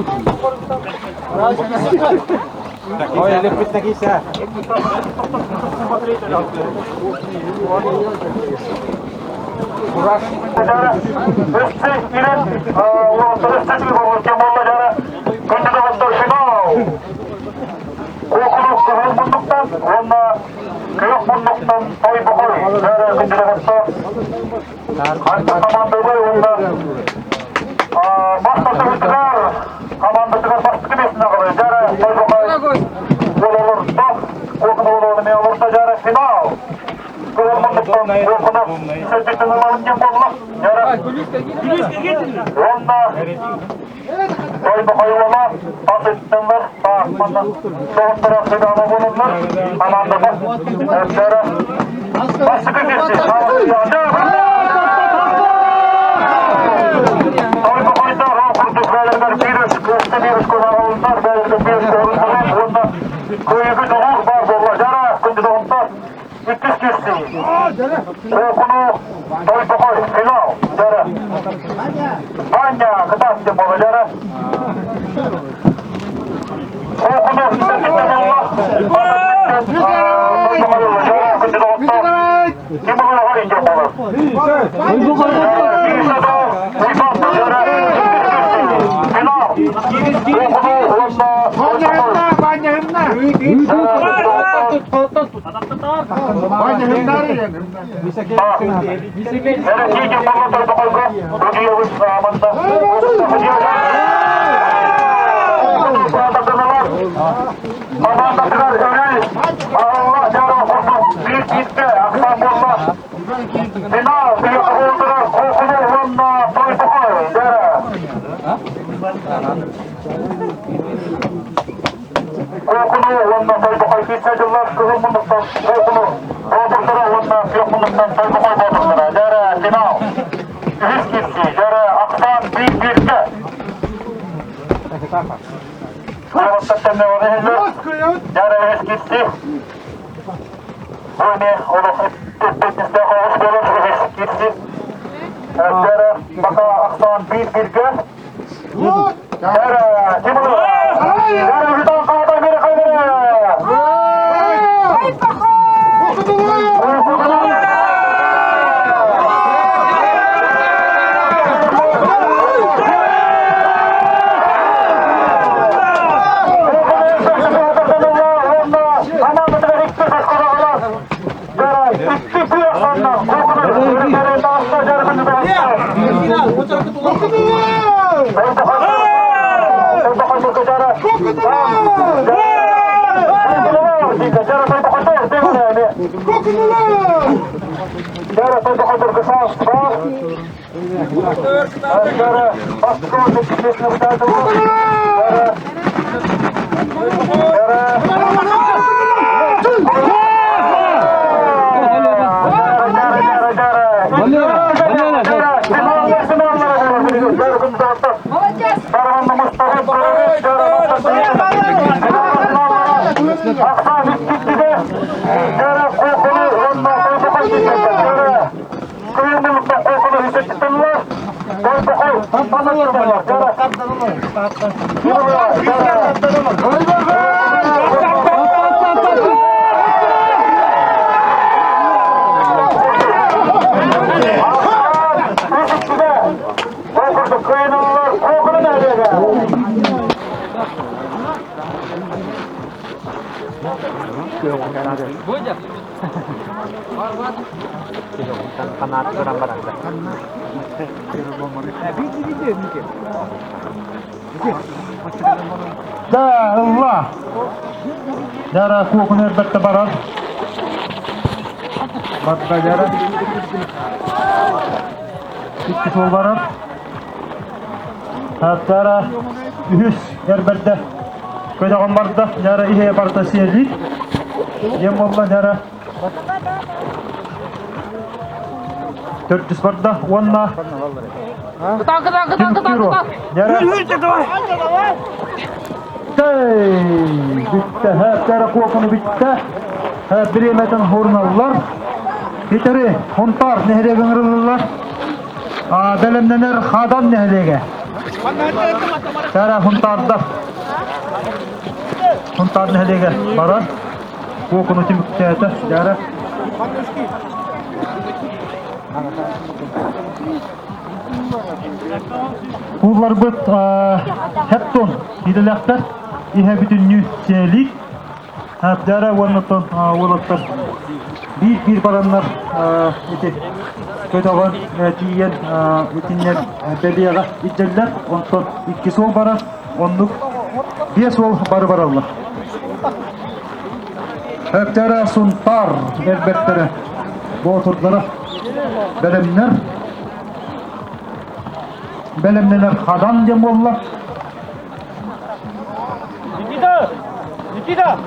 Ой, лепит Күөх муннуктан Тойбохой күндүлэҕэттэ ханна командалар уонна бастатыгытыгар командатыгар бастакы миэстэни аҕалар дьара Тойбохой олордо Куокуну олордо олордо дьара финал Кыһыл муннуктан Куокуну сэрдиктэн ыларын диэн буолла дьара уонна Тойбохой уола тас өттүннэр тааспанна соҕуттара финала буоланнар командата дьара бастакы киирсии Тойбохойдар ол курдук бэйэлэригэр биир биир оскуолаҕа бэйэлэригэр биир оскуолалар уонна кыайыыга дьулуур баар буолла. Дьара күндү доҕоттор иккис киирсии. Куокуну Тойбохой финал. Дьара. Аня кытаат диэн буолла дьара. Куокуну Тойбохой күндү доҕоттор ким ылыаҕар диэн буолар. Финал Куокуну уонна Тойбохой Куокуну уонна Тойбохой киирсэ дьыллар кыһыл муннуктан Куокуну боотурдара уонна күөх муннуктан Тойбохой боотурдара. Дьэрэ финал. Үһүс киирсии. Дьэрэ ахсаан биир бииргэ. Дьэрэ үһүс киирсии. Бу эмиэ олох эппиэтинэстээх оҕус буолар үһүс киирсии. Дьэрэ бака ахсаан биир бииргэ. Дьэрэ Тимур. Дьэрэ Витал Хаата бери хайдары. Да, ылла. Дьара куокуну эрбэтте барар. Барда дьара. Икки суол барар. Дьара үһүс эрбэрдэ. Көдөҕөн барда. Дьара иһэ барда сиэлиит. Диэн буолла дьара. Төрдүс барда уонна Бүттэ, хэптэрэ куокуну бүттэ. Бириэмэтин хуурналлар. Питери Хунтар нэһилиэгэ ыҥырыллар. Бэлэмнэнэр Хадан нэһилиэгэ. Тара Хунтардар. Хунтар нэһилиэгэ барар. Куокуну түмүктээтэ. Дьара. Куулларбыт хептон идэлээхтэр иһэ бүтүннүү сиэлиик. Дьара уонна уолаттар биир-биир бараннар ити көтөҕөн тиийэн итиннэр бэлиэҕэ илдьэллэр. Онтон икки суол барар, оннук биэс уол бары бараллар. Өптөрө Сунтаар элбэттэрэ, боотурдара бэлэмнэр. Бэлэмнэнэр хадан диэн буолла. Никита! Никита!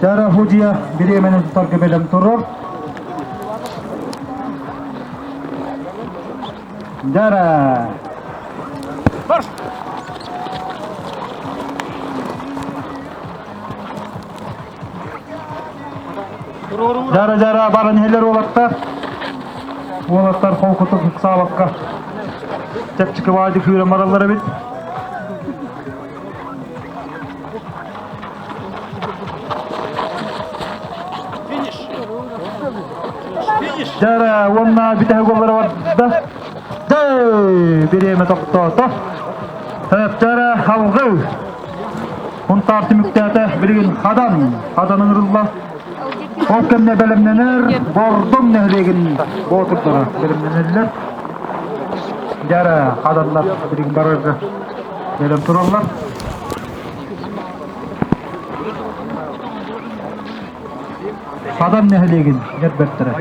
Сара Худия бириэмэнин тутарга бэлэм турар. Дара! Дара дара баран иһэллэр уолаттар. Уолаттар холкутук ыксаабакка чэпчэки баайдык күүрэн бараллар эбит. Дьэ уонна бүтэһик уоллара барда. Дэй, бириэмэ тохтоото. Дьэ халгы. Хунтаар түмүктээтэ билигин Хадан. Хадан ыҥырылла. Ол кэмҥэ бэлэмнэнэр Бордоҥ нэһилиэгин боотурдара бэлэмнэнэллэр. Дьэ Хаданнар билигин барарга бэлэм тураллар. Хадан нэһилиэгин эрбэттэрэ.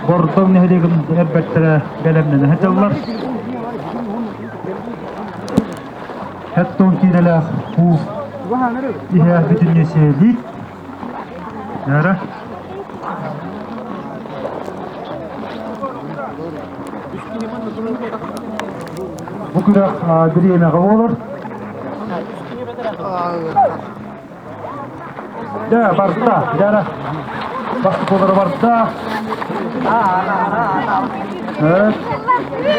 Бордоҥ нэһилиэгин эрбэттэрэ бэлэмнэнэ сылдьаллар. Хэттон киилэлээх уу иһэ бүтүннүү сиэлиит. Нара. Бу күрэх бириэмэҕэ буолар. Дьэ, барда, дьара. Бастакылары барда. Evet.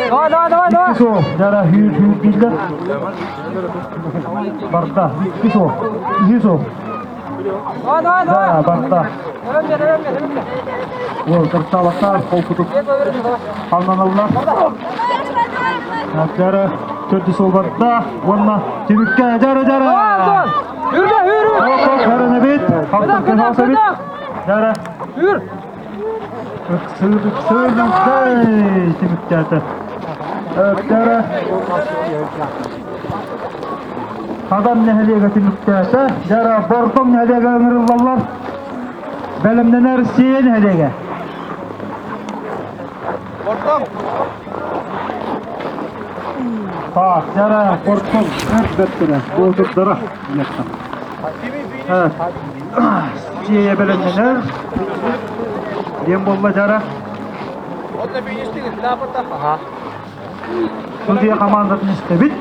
Давай, давай, давай, давай. Икки суол. Дьара хүүр хүүр дииллэр. Барда. Икки суол. Үһү суол. Давай, давай, давай. Да, барда. Өлөм бер, өлөм бер, өлөм бер. Уол кырталаттар холкутук халнаналлар. Дьара. Төрдүс суол барда уонна түмүккэ дьара дьара. Үрдэ, үр, үр. Көрөнөбүт. Кыдах, кыдах, кыдах. Дьара. Үр. Ыксыыр, ыксыыр, ыксый түмүктээтэ. Дьара. Хадан нэһилиэгэ түмүктээтэ. Дьара Бордоҥ нэһилиэгэ ыҥырыллаллар. Бэлэмнэнэр Сиэн нэһилиэгэ. Бордоҥ. Так, дьара Бордоҥ эр бэртэрэ, боотурдара диэххэ. Сиэйэ бэлэмнэнэр. Диэн буолла дьара. Судьуйа командатын истэбит.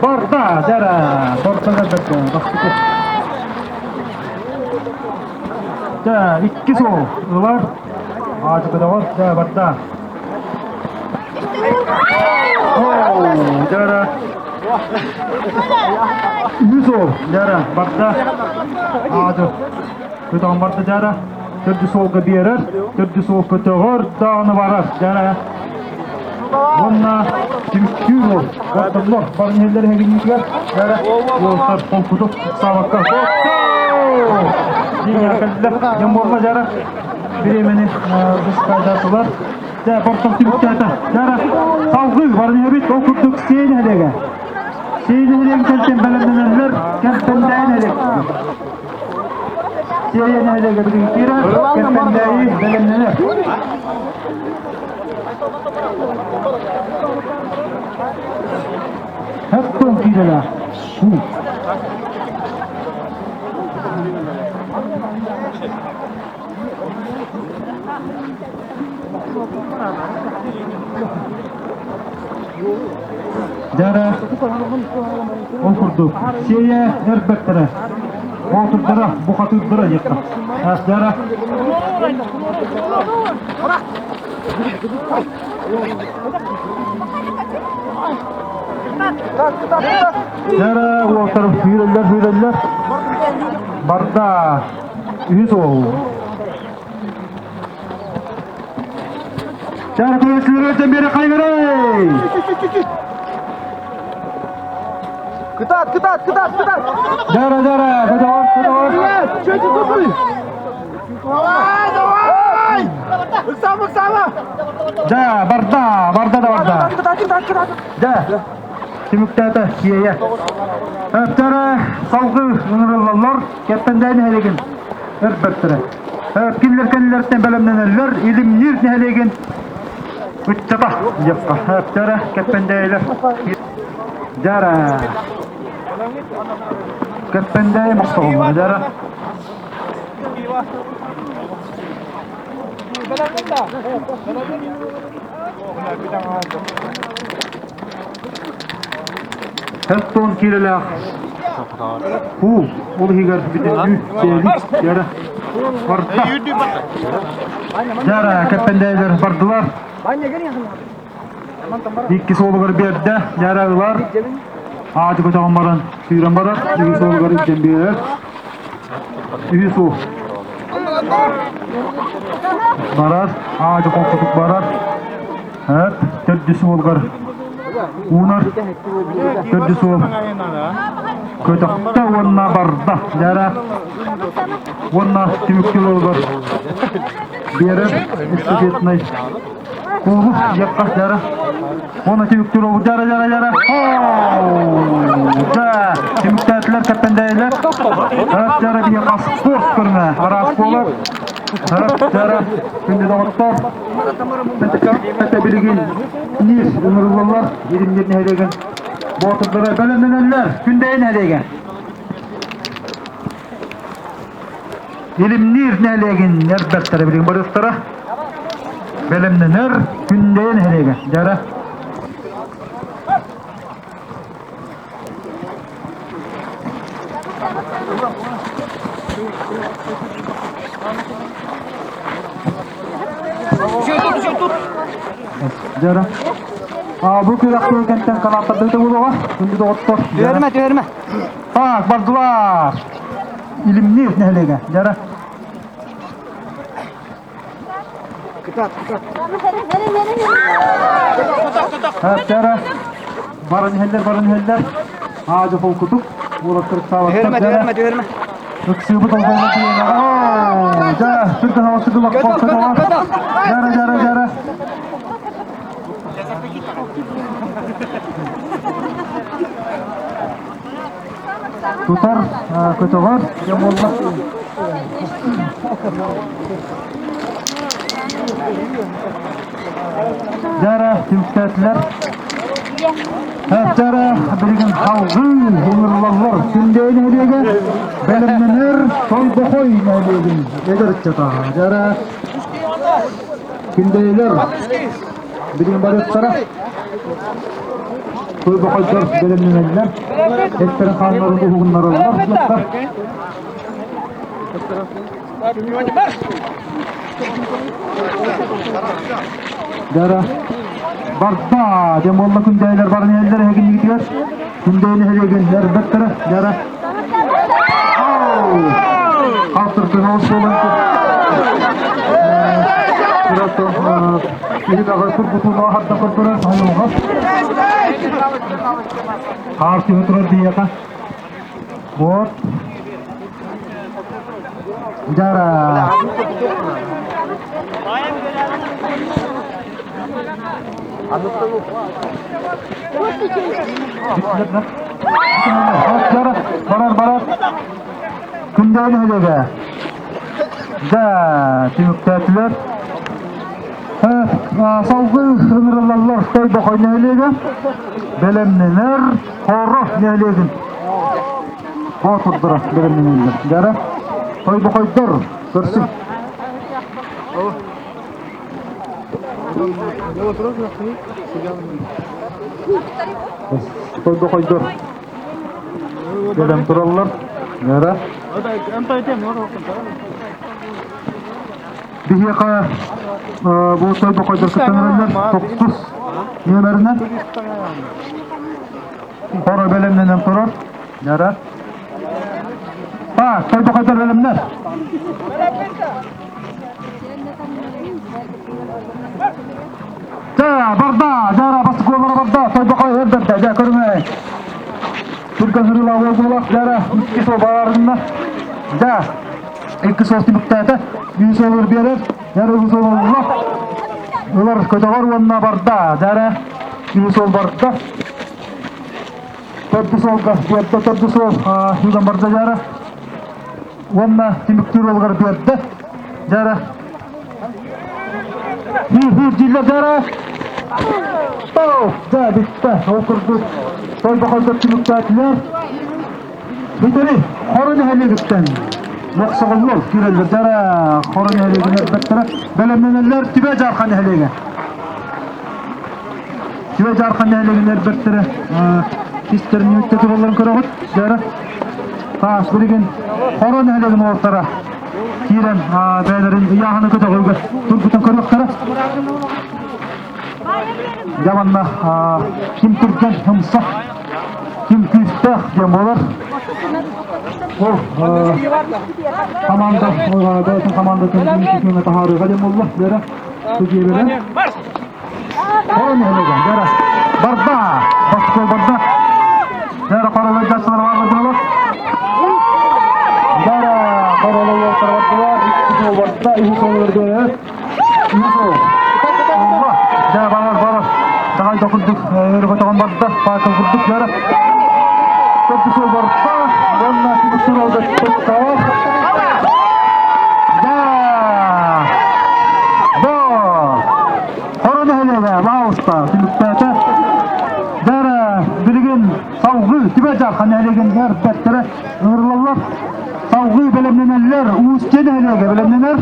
Барда, дьара, Бордоҥ эр бэртэрэ, бастакы. Дьэ, икки суол ылар. Аадьыкыдаҕар, дьэ, барда. Оо, дьара. Үһүс суол, дьара, барда. Аадьы. Көтөҕөн барда, дьара. Төрдүс суолга биэрэр, төрдүс суол көтөҕөр, даҕаны барар, дьара. Уонна түмүктүүр уол. Бордоннор, барын иһэллэр эһэгинньитигэр, дьара, уолтар холкутук ыксаабакка. Дьиҥҥэ кэллилэр, дьон буолла, дьара. Бириэмэни быскайдаатылар. Дьэ, бортон түмүктээтэ. Дьара, салгыы барын иһэбит, ол курдук Сиэн нэһилиэгэ. Сиэн нэһилиэгин кэнтэн бэлэмнэнэллэр, Кэмпэндээйи нэһилиэк. Сиэйэ нэһилиэгэ билигин киирэр, Кэмпэндээйи бэлэмнэнэр. Хэттон киирэлээх. Дьара ол курдук Сиэйэ эрбэттэрэ, боотурдара, бухатыырдара диэххэ. Дьара Дьара уолтар сүүрэллэр сүүрэллэр. Барда үһүс уол. Дьара көрөөччүлэр бери хайгырай! Кытаат, кытаат, кытаат, кытаат! Дьара, дьара, көтөҕөр, көтөҕөр. Чөчү тутуй! Давай, давай! Ыксаама, ыксаама! Дьэ, барда, барда да барда. Кытаат, кытаат, кытаат! Дьэ, түмүктээтэ Сиэйэ. Өптөрө салгыы ыҥырыллаллар, Кэппэндээйи нэһилиэгин өрбөттөрө. Кинилэр кэннилэриттэн бэлэмнэнэллэр, Илимниир нэһилиэгин ыччата диэххэ. Өптөрө Кэппэндээйилэр. Дьара. Кэппэндээйи мохсоҕоллоро дьара. Хеттон киилэлээх куул ол иһигэр бүтүннүү сиэли дьара барда. Дьара кэппэндээйилэр бардылар. Икки суолугар биэрдэ, дьара ылар. Ааты көтөҕөн баран сүүрэн барар, үһүс суолугар илдьэн биэрэр. Үһүс суол. Барар, аадьы холкутук барар. Эт, төрдүс суолгар уунар. Төрдүс суол. Көтөхтө уонна барда. Дьара. Уонна түмүк килолугар биэрэр эстафетнай куулу диэххэ дьара. Уонна түмүктүүр ол дьара дьара дьара. Да, түмүктээтилэр кэппэндээйилэр. Рас дьара биһиэхэ спорт көрүҥэ араас буолар. Рас дьара күндү доҕоттор. Этэ билигин низ ыҥырыллаллар Иримнир нэһилиэгин боотурдара бэлэмнэнэллэр Күндэйи нэһилиэгэ. Илимниир нэһилиэгин эр бэртэрэ билигин барыахтара. Бэлэмнэнэр Күндэйэ нэһилиэгэ. Дьара. Дьара. А, бу күрэхтии кэнтэн канааттардыыта буолуоҕа. Күндү доҕоттор. Түһэрмэ, түһэрмэ. Так, бардылар. Илимниир нэһилиэгэ. Дьара. Хаттара баран иһэллэр, баран иһэллэр. Аадьа холкутук уолаттар ыксаабаттар. Түһэрмэ, түһэрмэ. Ыксыыбыт олболло тиийэнэҕэ. Дьэ, түргэн оҕустук ылах холкутуга. Дьара, дьара, дьара. Тутар, көтөҕөр, дьэ буолла. Дьара түмүктээтилэр. Дьара билигин салгыы ыҥырыллаллар. Күндэйи нэһилиэгэ бэлэмнэнэр Тойбохой нэһилиэгин эдэр ыччата. Дьара Күндэйилэр билигин барыахтара. Тойбохойдор бэлэмнэнэллэр. Эттэрин хааннарын уһугуннараллар. Дара барда диэн буолла күндэйилэр баран иһэллэр эһигиннигитигэр. Күндэйин эһэлиэгин эрбэттэрэ. Дара. Халтыртын ол суолун Киһи турбутун аһарда көрдөрөр айылҕа. Хаар түһэ турар биһиэхэ. Вот. Дара. Дара, барар, барар. Күндээн үлэгэ. Да, түмүктээтилэр. Салгыы ыҥырыллаллар Тойбохой нэһилиэгэ. Бэлэмнэнэр Хоро нэһилиэгин боотурдара бэлэмнэнэллэр. Дьара Тойбохойдор көрсүҥ. Тойбохойдор кэлэн тураллар. Дьара Биһиэхэ бу Тойбохойдор кыттан эрэллэр тохсус нүөмэринэн хоро бэлэмнэнэн турар. Дьара. Так, Тойбохойдор бэлэмнэр. Дьэ, барда, дьара баскуолара барда, Тойбохой өрдөрдө, дьэ, көрүҥ Түргэн сырыылаах уол дьара, икки сыл барарынна. Дьэ, икки сыл түмүктээтэ, үс олор биэрэр, дьара үс ол ылла. Ылар көтөҕөр уонна барда, дьара, үс ол барда. Төрдүс олга биэрдэ, төрдүс ол юган барда дьара. Уонна түмүктүүр олгар биэрдэ. Дьара. Хир-хир дииллэр дьара. Тоу, дьэ, бүттэ. Ол курдук Тойбохойдор түмүктээтилэр. Бүтэри Хоро нэһилиэгиттэн Мохсоҕоллор киирэллэр. Дьара Хоро нэһилиэгин эрбэттэрэ бэлэмнэнэллэр Түбэ Дьаархан нэһилиэгэ. Түбэ Дьаархан нэһилиэгин эрбэттэрэ истэрин үүттэ туралларын көрөҕүт. Дьара таас билигин Хоро нэһилиэгин уолаттара киирэн бэйэлэрин ыйааһыны көтөҕүүгэ турбутун көрүөхтэрэ. Дьэ манна ким түргэн ымса, ким күүстээх диэн буолар. Ол команда бэйэтин командатын инникитин таһаарыыга диэн буолла. Дьэрэ, судьуйалары. Хорон нэһилиэгэ, дьэрэ. Барда, бастакы барда. Дьэрэ хоролой дьассалар бардылар. Дьэрэ хоролой бардылар. Икки барда, үһүс олор Дьэ, барар, барар. Даҕайда курдук, өрө көтөҕөн барда, паакыл курдук дьара. Төрдүс уол барда, уонна түмүктүүр уолга туттар. Да! Бо! Хоро нэһилиэгэ, баалыста, түмүктээтэ. Дара, билигин салгыы Түбэ Дьаархан нэһилиэгин эрбэттэрэ ыҥырылаллар. Салгыы бэлэмнэнэллэр, Уус-Дьэ нэһилиэгэ бэлэмнэнэр.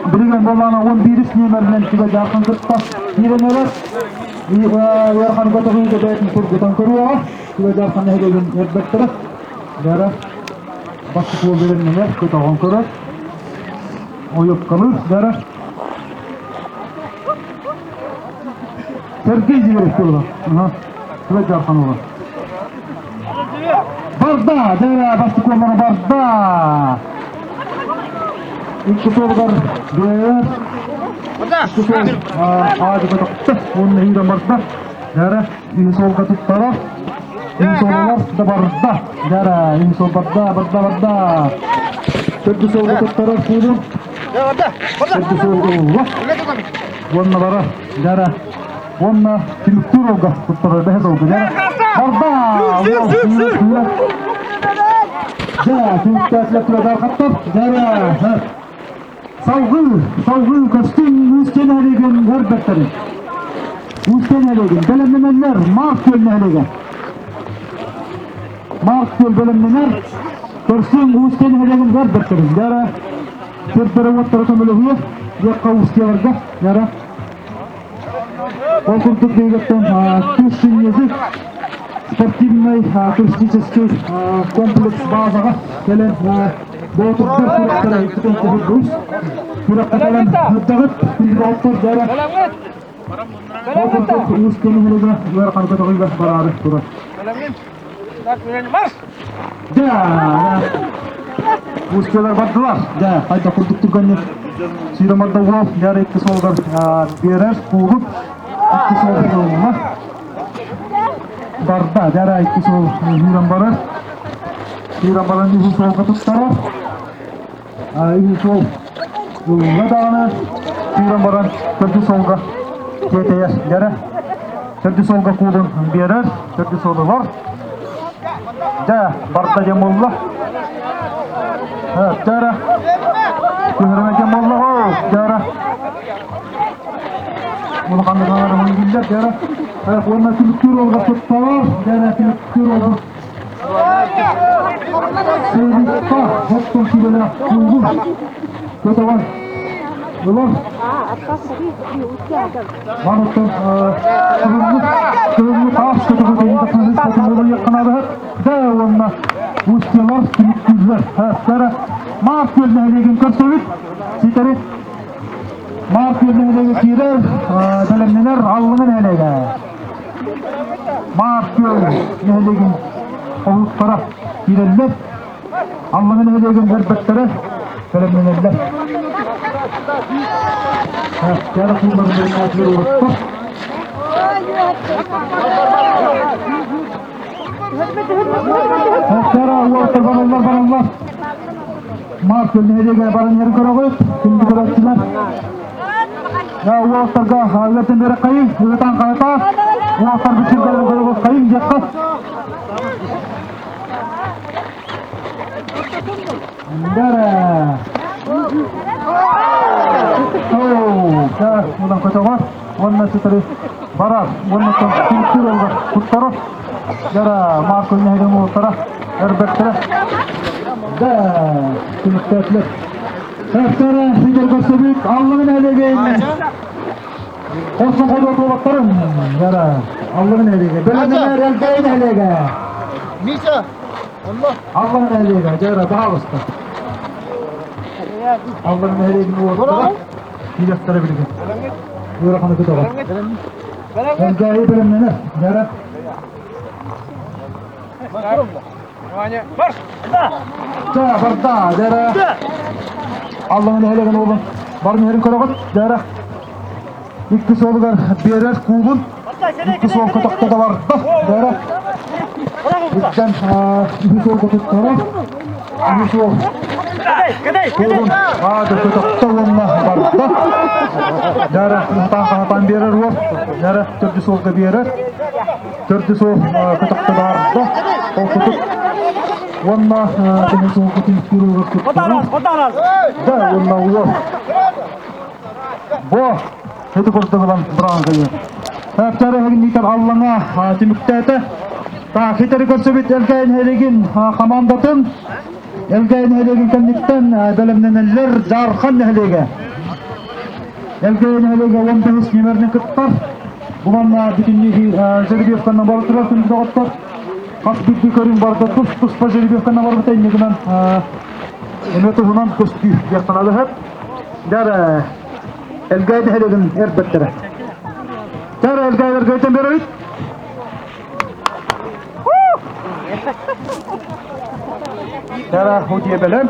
Билигин буоллаҕына уон биирис нүөмэринэн Түбэ Дьаархан кытта киирэн эрэр. Ыарахан көтөҕүүгэ бэйэтин тургутан көрүөҕэ. Түбэ Дьаархан нэһилиэгин эрбэттэрэ. Бара бастакы уол бэлэмнэнэр, көтөҕөн көрөр. Ойуккалыыр, бара. Сергей Зверев буолар. Түбэ Дьаархан уола. Барда! Дьэ, бастакы уоллара барда! Икки суолугар биэрэр. Икки суол аадыга тохто. Уонна иирэн барда. Дьара үһүс суолга туттарар. Үһүс суолугар да барда. Дьара үһүс суол барда, барда, барда. Төрдүс суолга туттарар куулун. Төрдүс суол ылла. Уонна барар. Дьара уонна түмүктүүр олга туттарар бэһис олга. Дьара барда. Дьэ, түмүктээтлэр турадар хаттар. Дьара. Салгыы, салгыы көстүн Уустен нэһилиэгин өрбөттөрү. Уустен нэһилиэгин бэлэмнэнэллэр Марк күөл нэһилиэгэ. Марк күөл бэлэмнэнэр Көрсүн Уустен нэһилиэгин өрбөттөрү. Дьара сирдэрэ уоттара көмөлөһүө, диэххэ Устьеларга, дьара. Ол курдук биһигиттэн Тушин язык спортивный туристический комплекс базаҕа кэлэн Боотурдар күрэхтэрэ иккитин куһурдуус. Күрэххэ кэлэн сырдаҕыт, күндү дьара. Ол курдук уус көмүһүлүгэ ыарахан көтөҕүүгэ бараары турар. Дьэ, Устьялар бардылар. Дьэ, хайда курдук түргэнник сүүрэмарда уол дьара икки суолугар биэрэр куулуп икки суол ылла. Барда, дьара икки суол үүрэн барар. Киирэн баран үһүс суолга туттарар. Үһүс суол ылла даҕаны киирэн баран төрдүс суолга тиэтэйэр. Дьэрэ төрдүс суолга куулун биэрэр, төрдүс суол ылар. Дьэ, барда диэн буолла. Дьэрэ түһэрмэ диэн буолла. Дьэрэ улаханнык аҥарымын биллэр. Дьэрэ уонна түмүктүүр уолга туттарар. Дьэрэ түмүктүүр уолга Сыылыкка хоттон сүбэлээх куулун көтөҕөн ылар. Маныттан кыһыҥҥы кыһыҥҥы таас көтөҕө кэнники кыһыл хотун Да уонна устьялар түмүктүүллэр. Хастара Маар күөл нэһилиэгин көрсөбүт. Ситэри Маар күөл нэһилиэгэ киирэр, бэлэмнэнэр Аллыҥа нэһилиэгэ. Маар Күөл нэһилиэгин оһуттара киирэллэр. Аллаҥа нэһилиэгин эрбэттэрэ бэлэмнэнэллэр. Кэра куулларын бэлэмнээтилэр уолаттар. Кэра уолаттар бараллар, бараллар. Маар Күөл нэһилиэгэ баран иһэр көрөҕүт. Күндү көрөөччүлэр. Уолаттарга ыатын бэрэ хайын, ыытан хайата, уолаттар бүтүргэлэр көрөбүт хайын диэххэ. Дара. Оо, удан көтөҕөр, уонна сытары барар, уонна түмүктүүр олгар туттарар. Дара, Марко нэһилиэгин уолаттара, эрбэттэрэ. Да, түмүктээтлэр. Эптэрэ сидер көрсөбүт Аллыгын нэһилиэгин Хорсун ходуот уолаттарын Яра Аллыгын нэһилиэгэ Бэлэмнэнэр Элгээйи нэһилиэгэ Миша, онно. Аллыгын нэһилиэгэ Дьара баһаалыста Аллыгын нэһилиэгин уолаттара киирэхтэрэ билигин ыараханы көтөҕөр Элгээйи бэлэмнэнэр Дьара Марш! Ча, барда, дьара. Аллаһын эһэлэгин уолун барын иһэрин көрөҕүт, дьара. Икки суолугар биэрэр куулун, икки суолга тохтото барда, дьара. Үктэн үһү суолга туттарар, үһү суол куулун аадырга тохто уонна барда. Дьара, хаһатаан биэрэр уол, дьара, төрдү суолга биэрэр. Төрдүс уол көтөхтө баарда. Ол кутук уонна көмүс уолга түмүктүүр уолугар туттарар. Да, уонна уол. Бо, ити курдук ылан быраҕан кэлиэ. Таптары эһигинниитэр аллаҥа түмүктээтэ. Так, хитери көрсөбүт Элгээйин нэһилиэгин командатын Элгээйин нэһилиэгин кэнниттэн бэлэмнэнэллэр Дьаархан нэһилиэгэ. Элгээйи нэһилиэгэ 15 нүмеринэн кыттар. Бу манна бүтүннүү жеребьевканан бара турар күндү доҕоттор. Хас биирдии көрүҥ барыта тус-туспа жеребьевканан барбыта инньэ гынан эмиэ туһунан көстүү диэхтэн алыһар. Дьэ, Элгээйи нэһилиэгин эрбэттэрэ. Дьэ, Элгээйилэргэ өйтөн берөбүт. Дьэ, удьиэ бэлэм.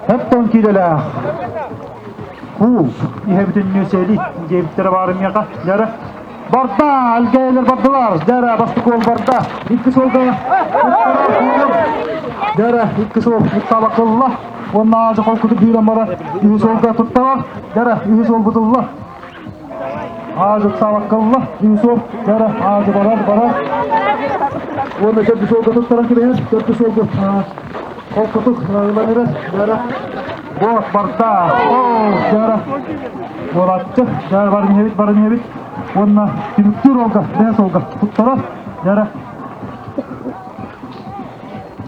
Оттон киилэлээх куул иһэ бүтүннүү сэлит диэбиттэрэ баар миэхэ. Дьара барда, әлгээйлэр бардылар. Дьара бастакы уол барда. Икки суолга Дьара икки суол ыттабакылла. Уонна аазы холкутук киирэн бара үһүс суолга тутталар. Дьара үһүс суол бутулла. Аазы ыттабакылла. Үһүс суол. Дьара аазы барар барар. Уонна төрдүс суолга туттаран кириһэр. Төрдүс суолга Холкутук ылан эрэр, дьара. Вот, барда. О, дьара. Буолааччы, дьара баран иһэбит, баран иһэбит. Уонна түмүктүүр олга, бэһэс олга туттарар, дьара.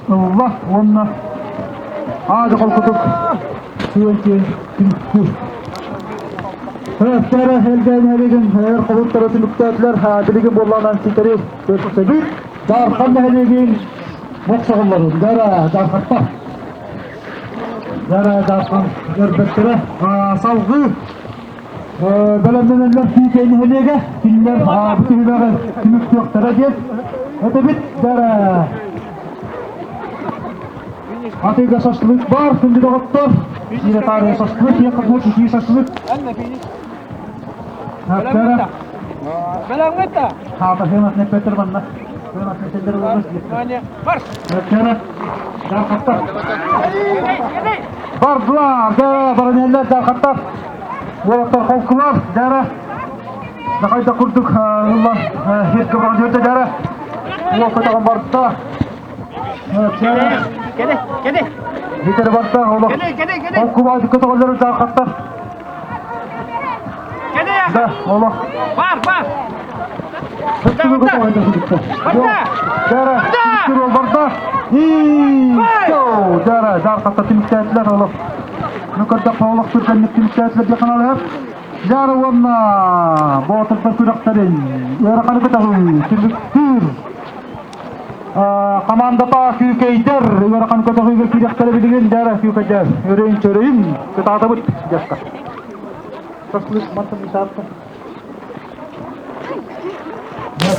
Ылла уонна аадьа холкутук сиэн-сиэн түмүктүүр. Дьара элбээн иһэригин эр холуттара түмүктээтилэр, билигин буоллаҕынан ситэри көрсөбүт. Дархан нэһилиэгин Мохсоҕоллорун дара Дархаттар. Дара Дархан көрбөттөрө салгыы бэлэмнэнэллэр Күүкэй нэһилиэгэ кинилэр бу түһүмэҕи түмүктүөхтэрэ диэн этэбит дара Атыыга шашлык бар, күндү доҕоттор. Киирэ таарыйа шашлык, иэхэ итии шашлык. Дара Бардылар, да, баранеллер дархаттар, уолаттар холкулар, дара, Нахайда курдук ылла хирке баран жүрді дара, уол көтөҕөн барда. Кеде, кеде. Хитер барда, олох. Холкубай көтөҕөллөр дархаттар. Да, олох. Бар, бар. Дара, барда. Дара, дархатта түмүктээтилэр олох. Нүкөрдөх олох түргэнник түмүктээтилэр диэн ханалыһар. Дара уонна боотурдар күрэхтэрин ыараханы көтөҕүү түмүктүүр. Командата күүкэйдэр ыарахан көтөҕүүгэ киирэхтэрэ билигин дара күүкэйдэр өрөйүн чөрөйүн кытаатабыт дьахта. Шашлык мантан исаатта.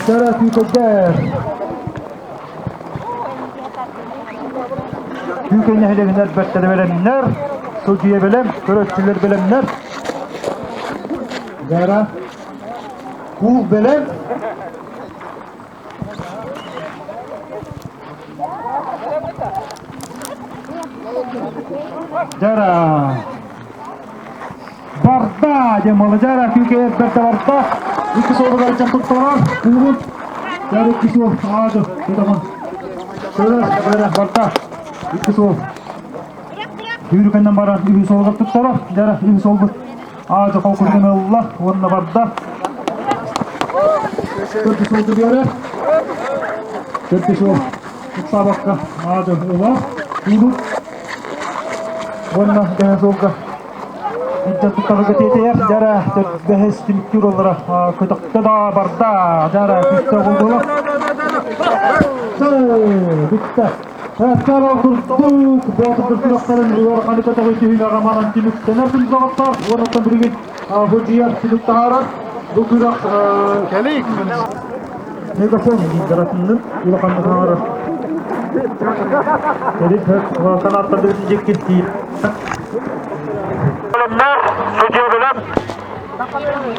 Дара күүкэйдэр. Күүкэй нэһилиэгинэр бэртэрэ бэлэмнэр, судьуйа бэлэм, көрөөччүлэр бэлэмнэр. Дара куул бэлэм. Дьара. Барда диэн буолла. Дьара күүкэйэр бэрдэ барда. Икки суолугар дьон туттарар. Куурут. Дьара икки суол. Аады. Тутаман. Көрөр. Дьара барда. Икки суол. Сүүрүкэннэн баран үһүс суолугар туттарар. Дьара үһүс суолбут. Аады холкутун ылла. Уонна барда. Төрдүс суолду биэрэр. Төрдүс суол. Ыксаабакка аады ылар. Куурут. Уонна бэһис суолга илдьэн туттарарга тиэтэйэр. Дьара бэһис түмүктүүр оллара көтөхтө да барда. Дьара күүстээх буолла. Бүттэ. Өттөр курдук боотурдар күрэхтэрин ыараханы көтөҕүй түһүмэҕэ манан түмүктэнэр күнсоҕоттор. Уонуттан билигин Худьяр түмүк таһаарар. Бу күрэх мегафон диир улаханнык хаҥарар. Санааттарды дьиккиттиир. Бөлөмнөр, судья бөлөм.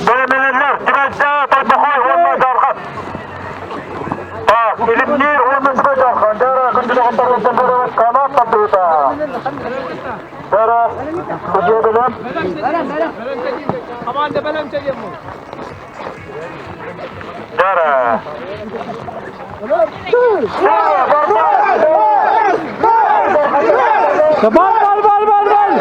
Бөлөмөлөр, түбэлтэ Тойбохой уонна Дархан. Так, Илимниир уонна Сүбэ Дархан. Дара күндүлэҕин бөрөбөт канат тардыыта. Дара, судья бөлөм. Команда бөлөм чегем. Дара. Бал, бал, бал, бал, бал.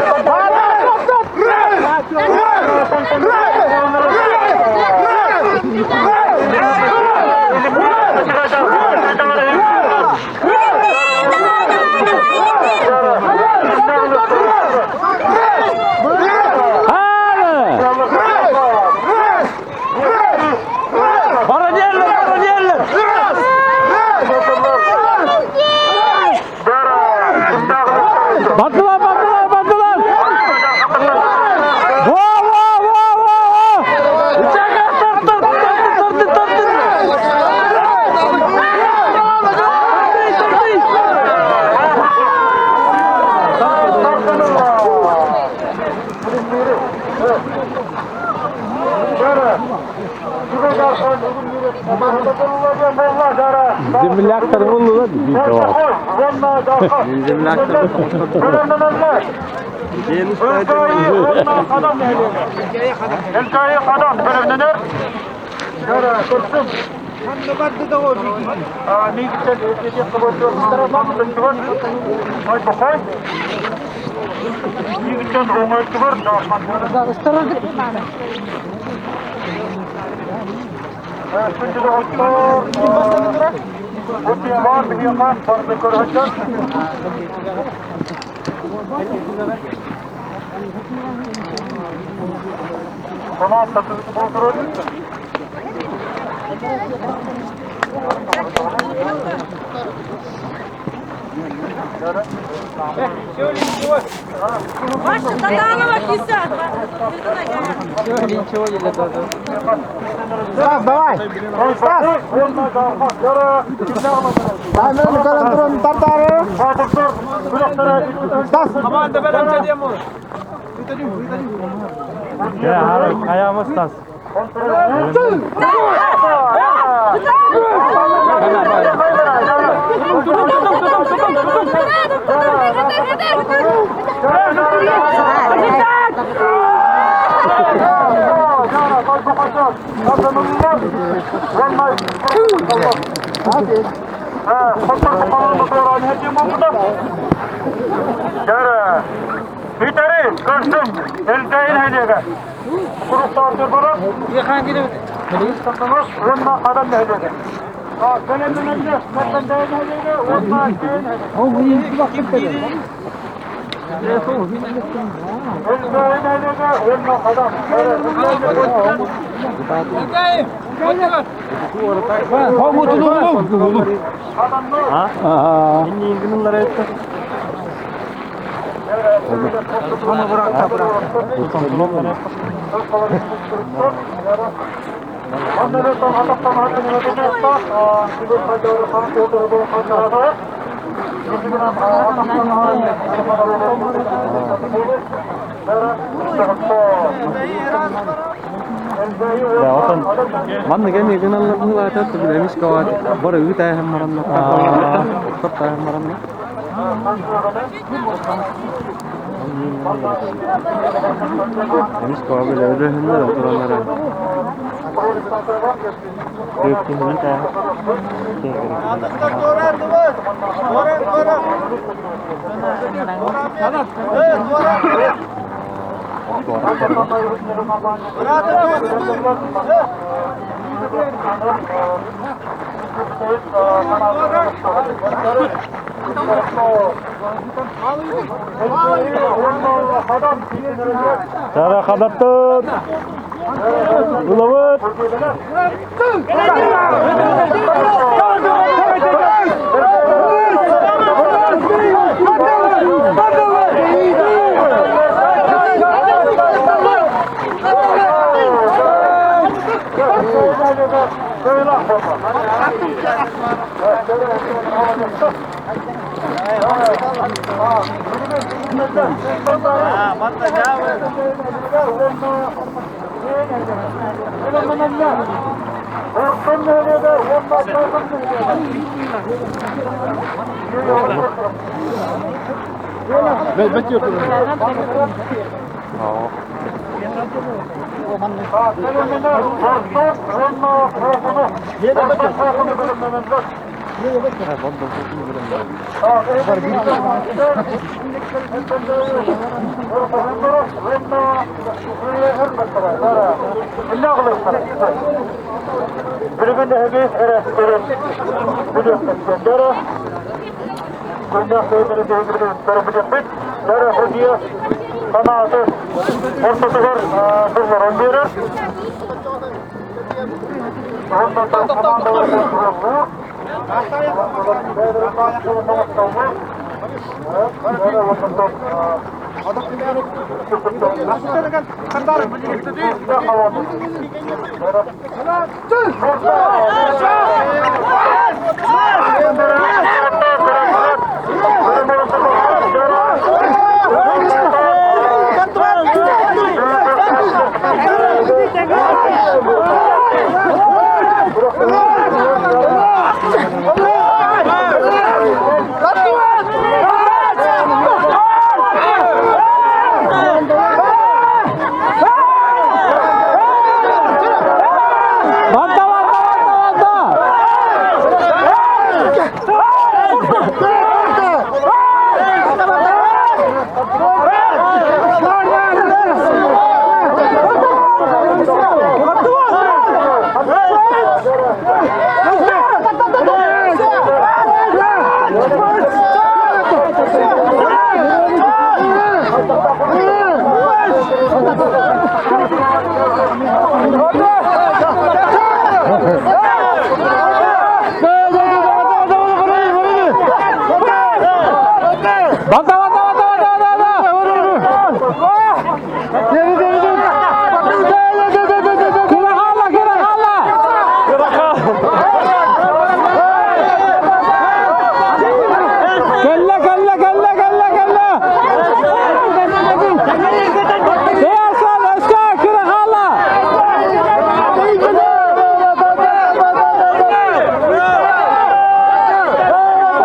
Баранеллер, баранеллер! Бардылар, Земляктар буллулар Земляктар Элкайы хадан бөлімненер. Көрсін. Вася, Таданова 50. Стас, давай! Стас! Камераны көрөн туран тартары. Стас! Команда бэлэмчэ диэн буолар. Хайамыз тас. Манна кэми гыналлар быһылаата билэмис каваат бары ыы тааһын маранна оттор тааһын маранна эмис кава биле өлөһүннэр отураннара Көптүнүн тааһын Сара хадаттыр. Улавыт. Балта, балта, балта, балта, балта! Кыра хаалла, кыра хаалла! Кэллэ, кэллэ, кэллэ, кэллэ, кэллэ! Эйасан, өскө, кыра хаалла!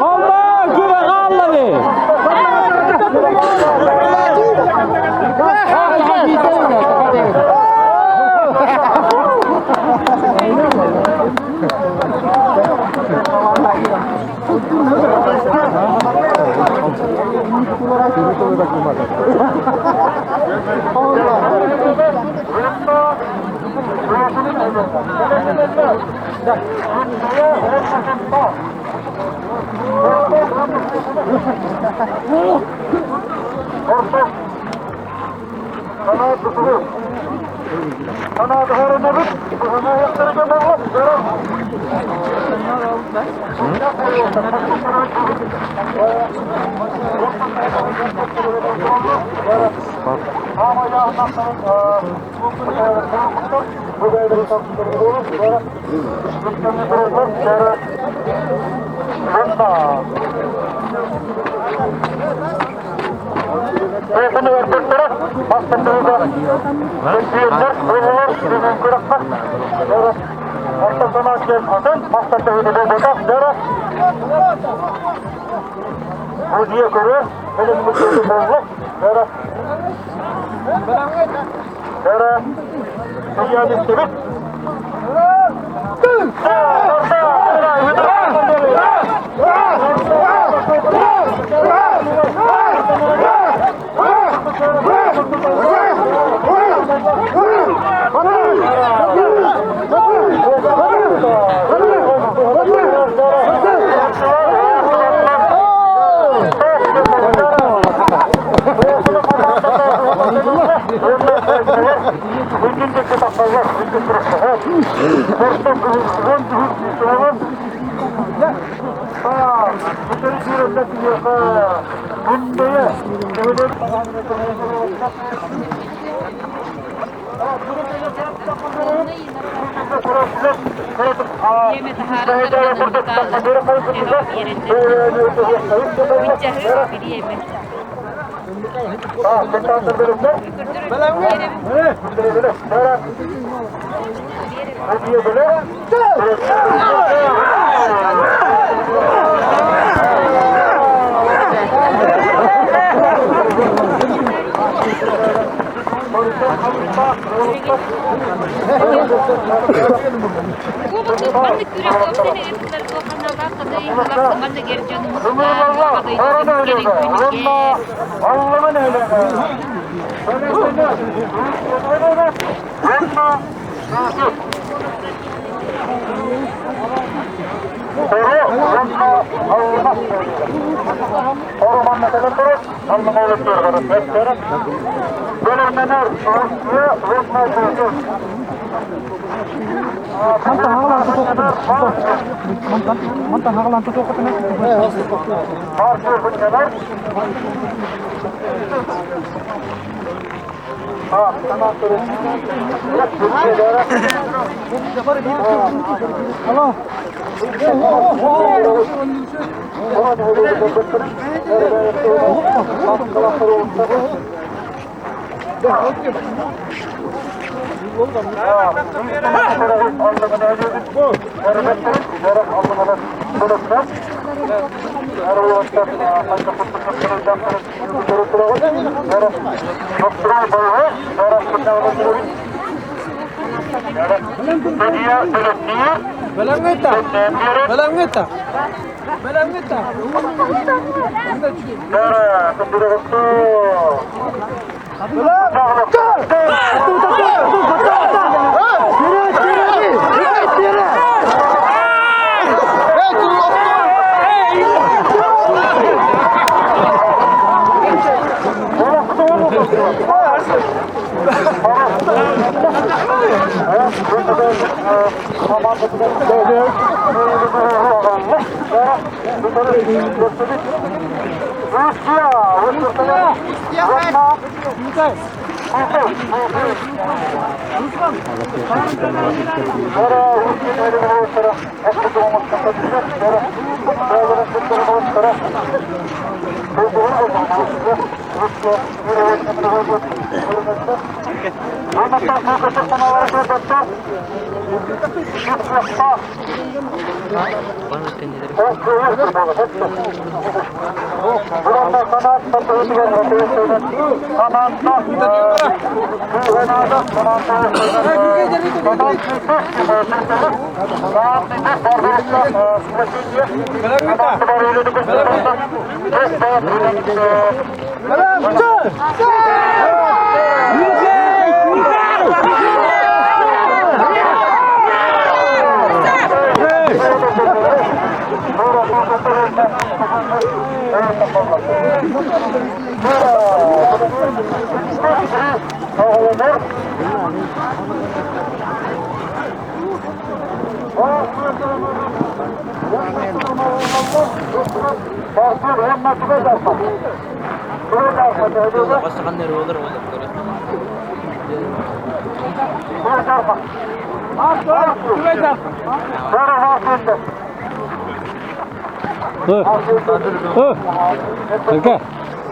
Олба, кыра хаалла дии!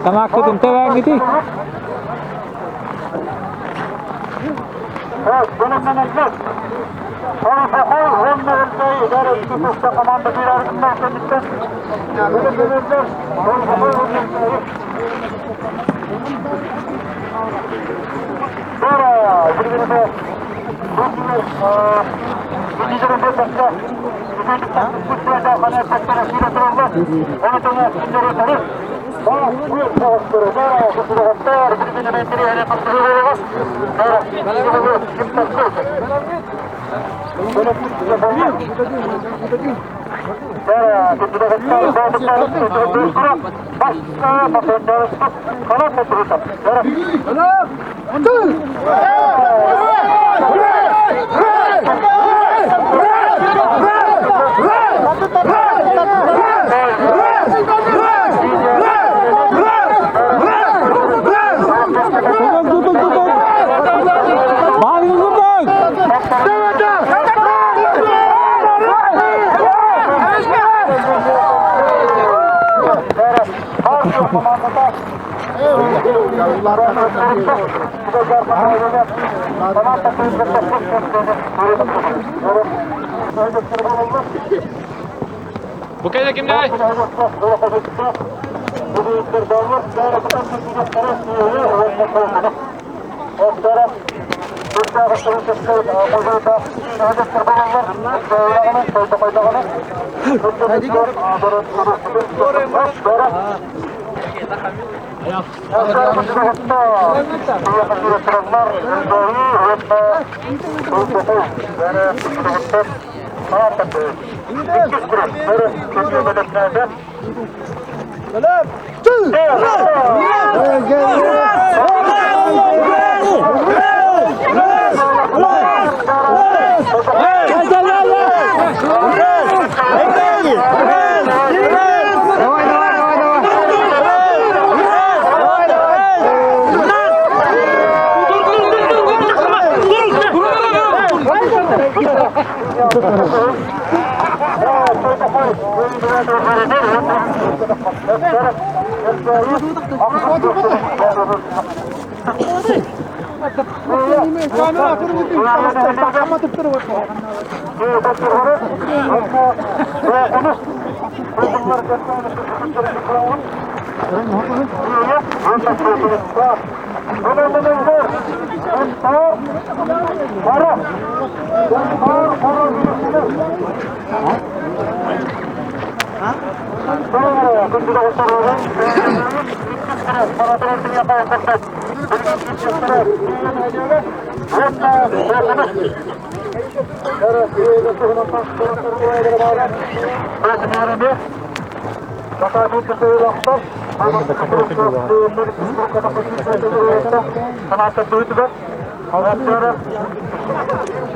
Тамааккытын тэбээҥҥитий? Бу кэннэ кимнэй?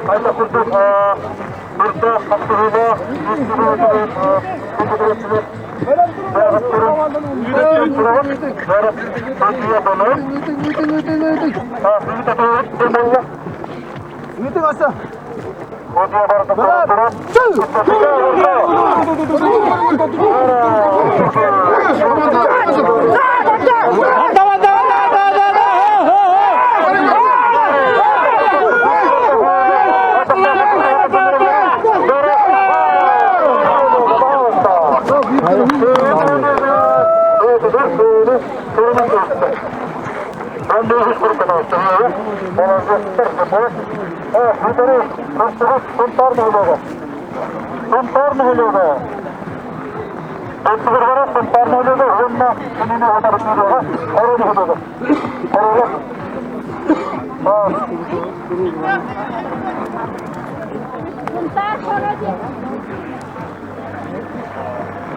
Хайда курдук Үрдээх хапсыһыылаах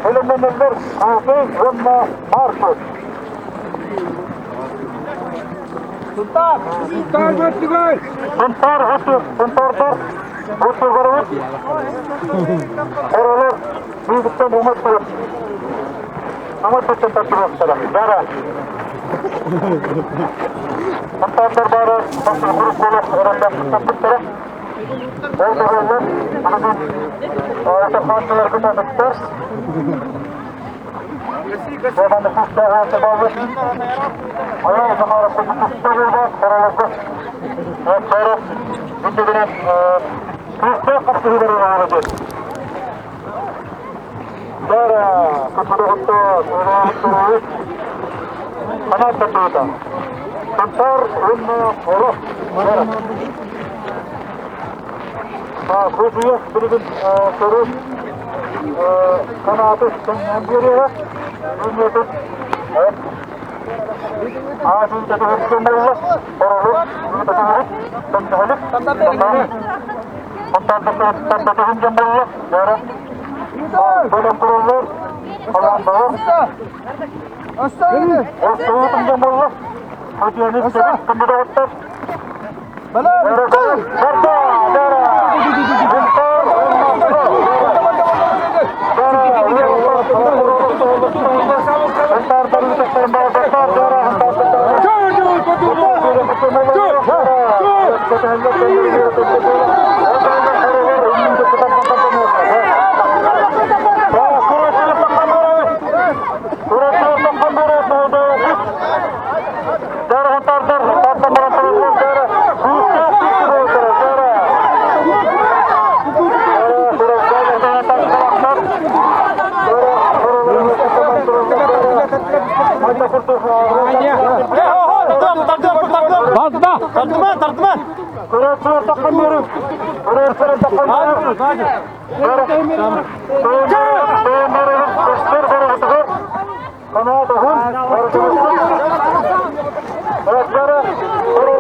Бэлэмнэнэллэр Куукей уонна Маркус. Сунтаар! Сунтаар өттү, Сунтаардар өттүгөрөбүт. Оролор биирдиктэн умат турар. Умат туттан таттырыахтара. Дара. Сунтаардар баара курук буолуох эрэллээх таппыттара. Ол да буоллар, билигин отохооччуларгыт атыттар. Уонна күүстээх уолта буолбут. Айыл Захаров күүстээх уолба, хоролорго Захаров бүтэбинэн күүстээх хапсыһыылары оҥорор. Дара, кутуругутта, туругут, Канат татыыта. Сунтаар уонна Хоро. Кузуев билигин көрүс канаты биэриэҕэ. Линиятын Аатын татыһырсын болла. Хоролук, татыһырык, тантаһылык, Онтон дьон болла. Дара. Бөлөм туруллар. Халаандаҕа. Остуутун дьон болла. Хотианы көмүдөөттөр. Тартыма, тартыма!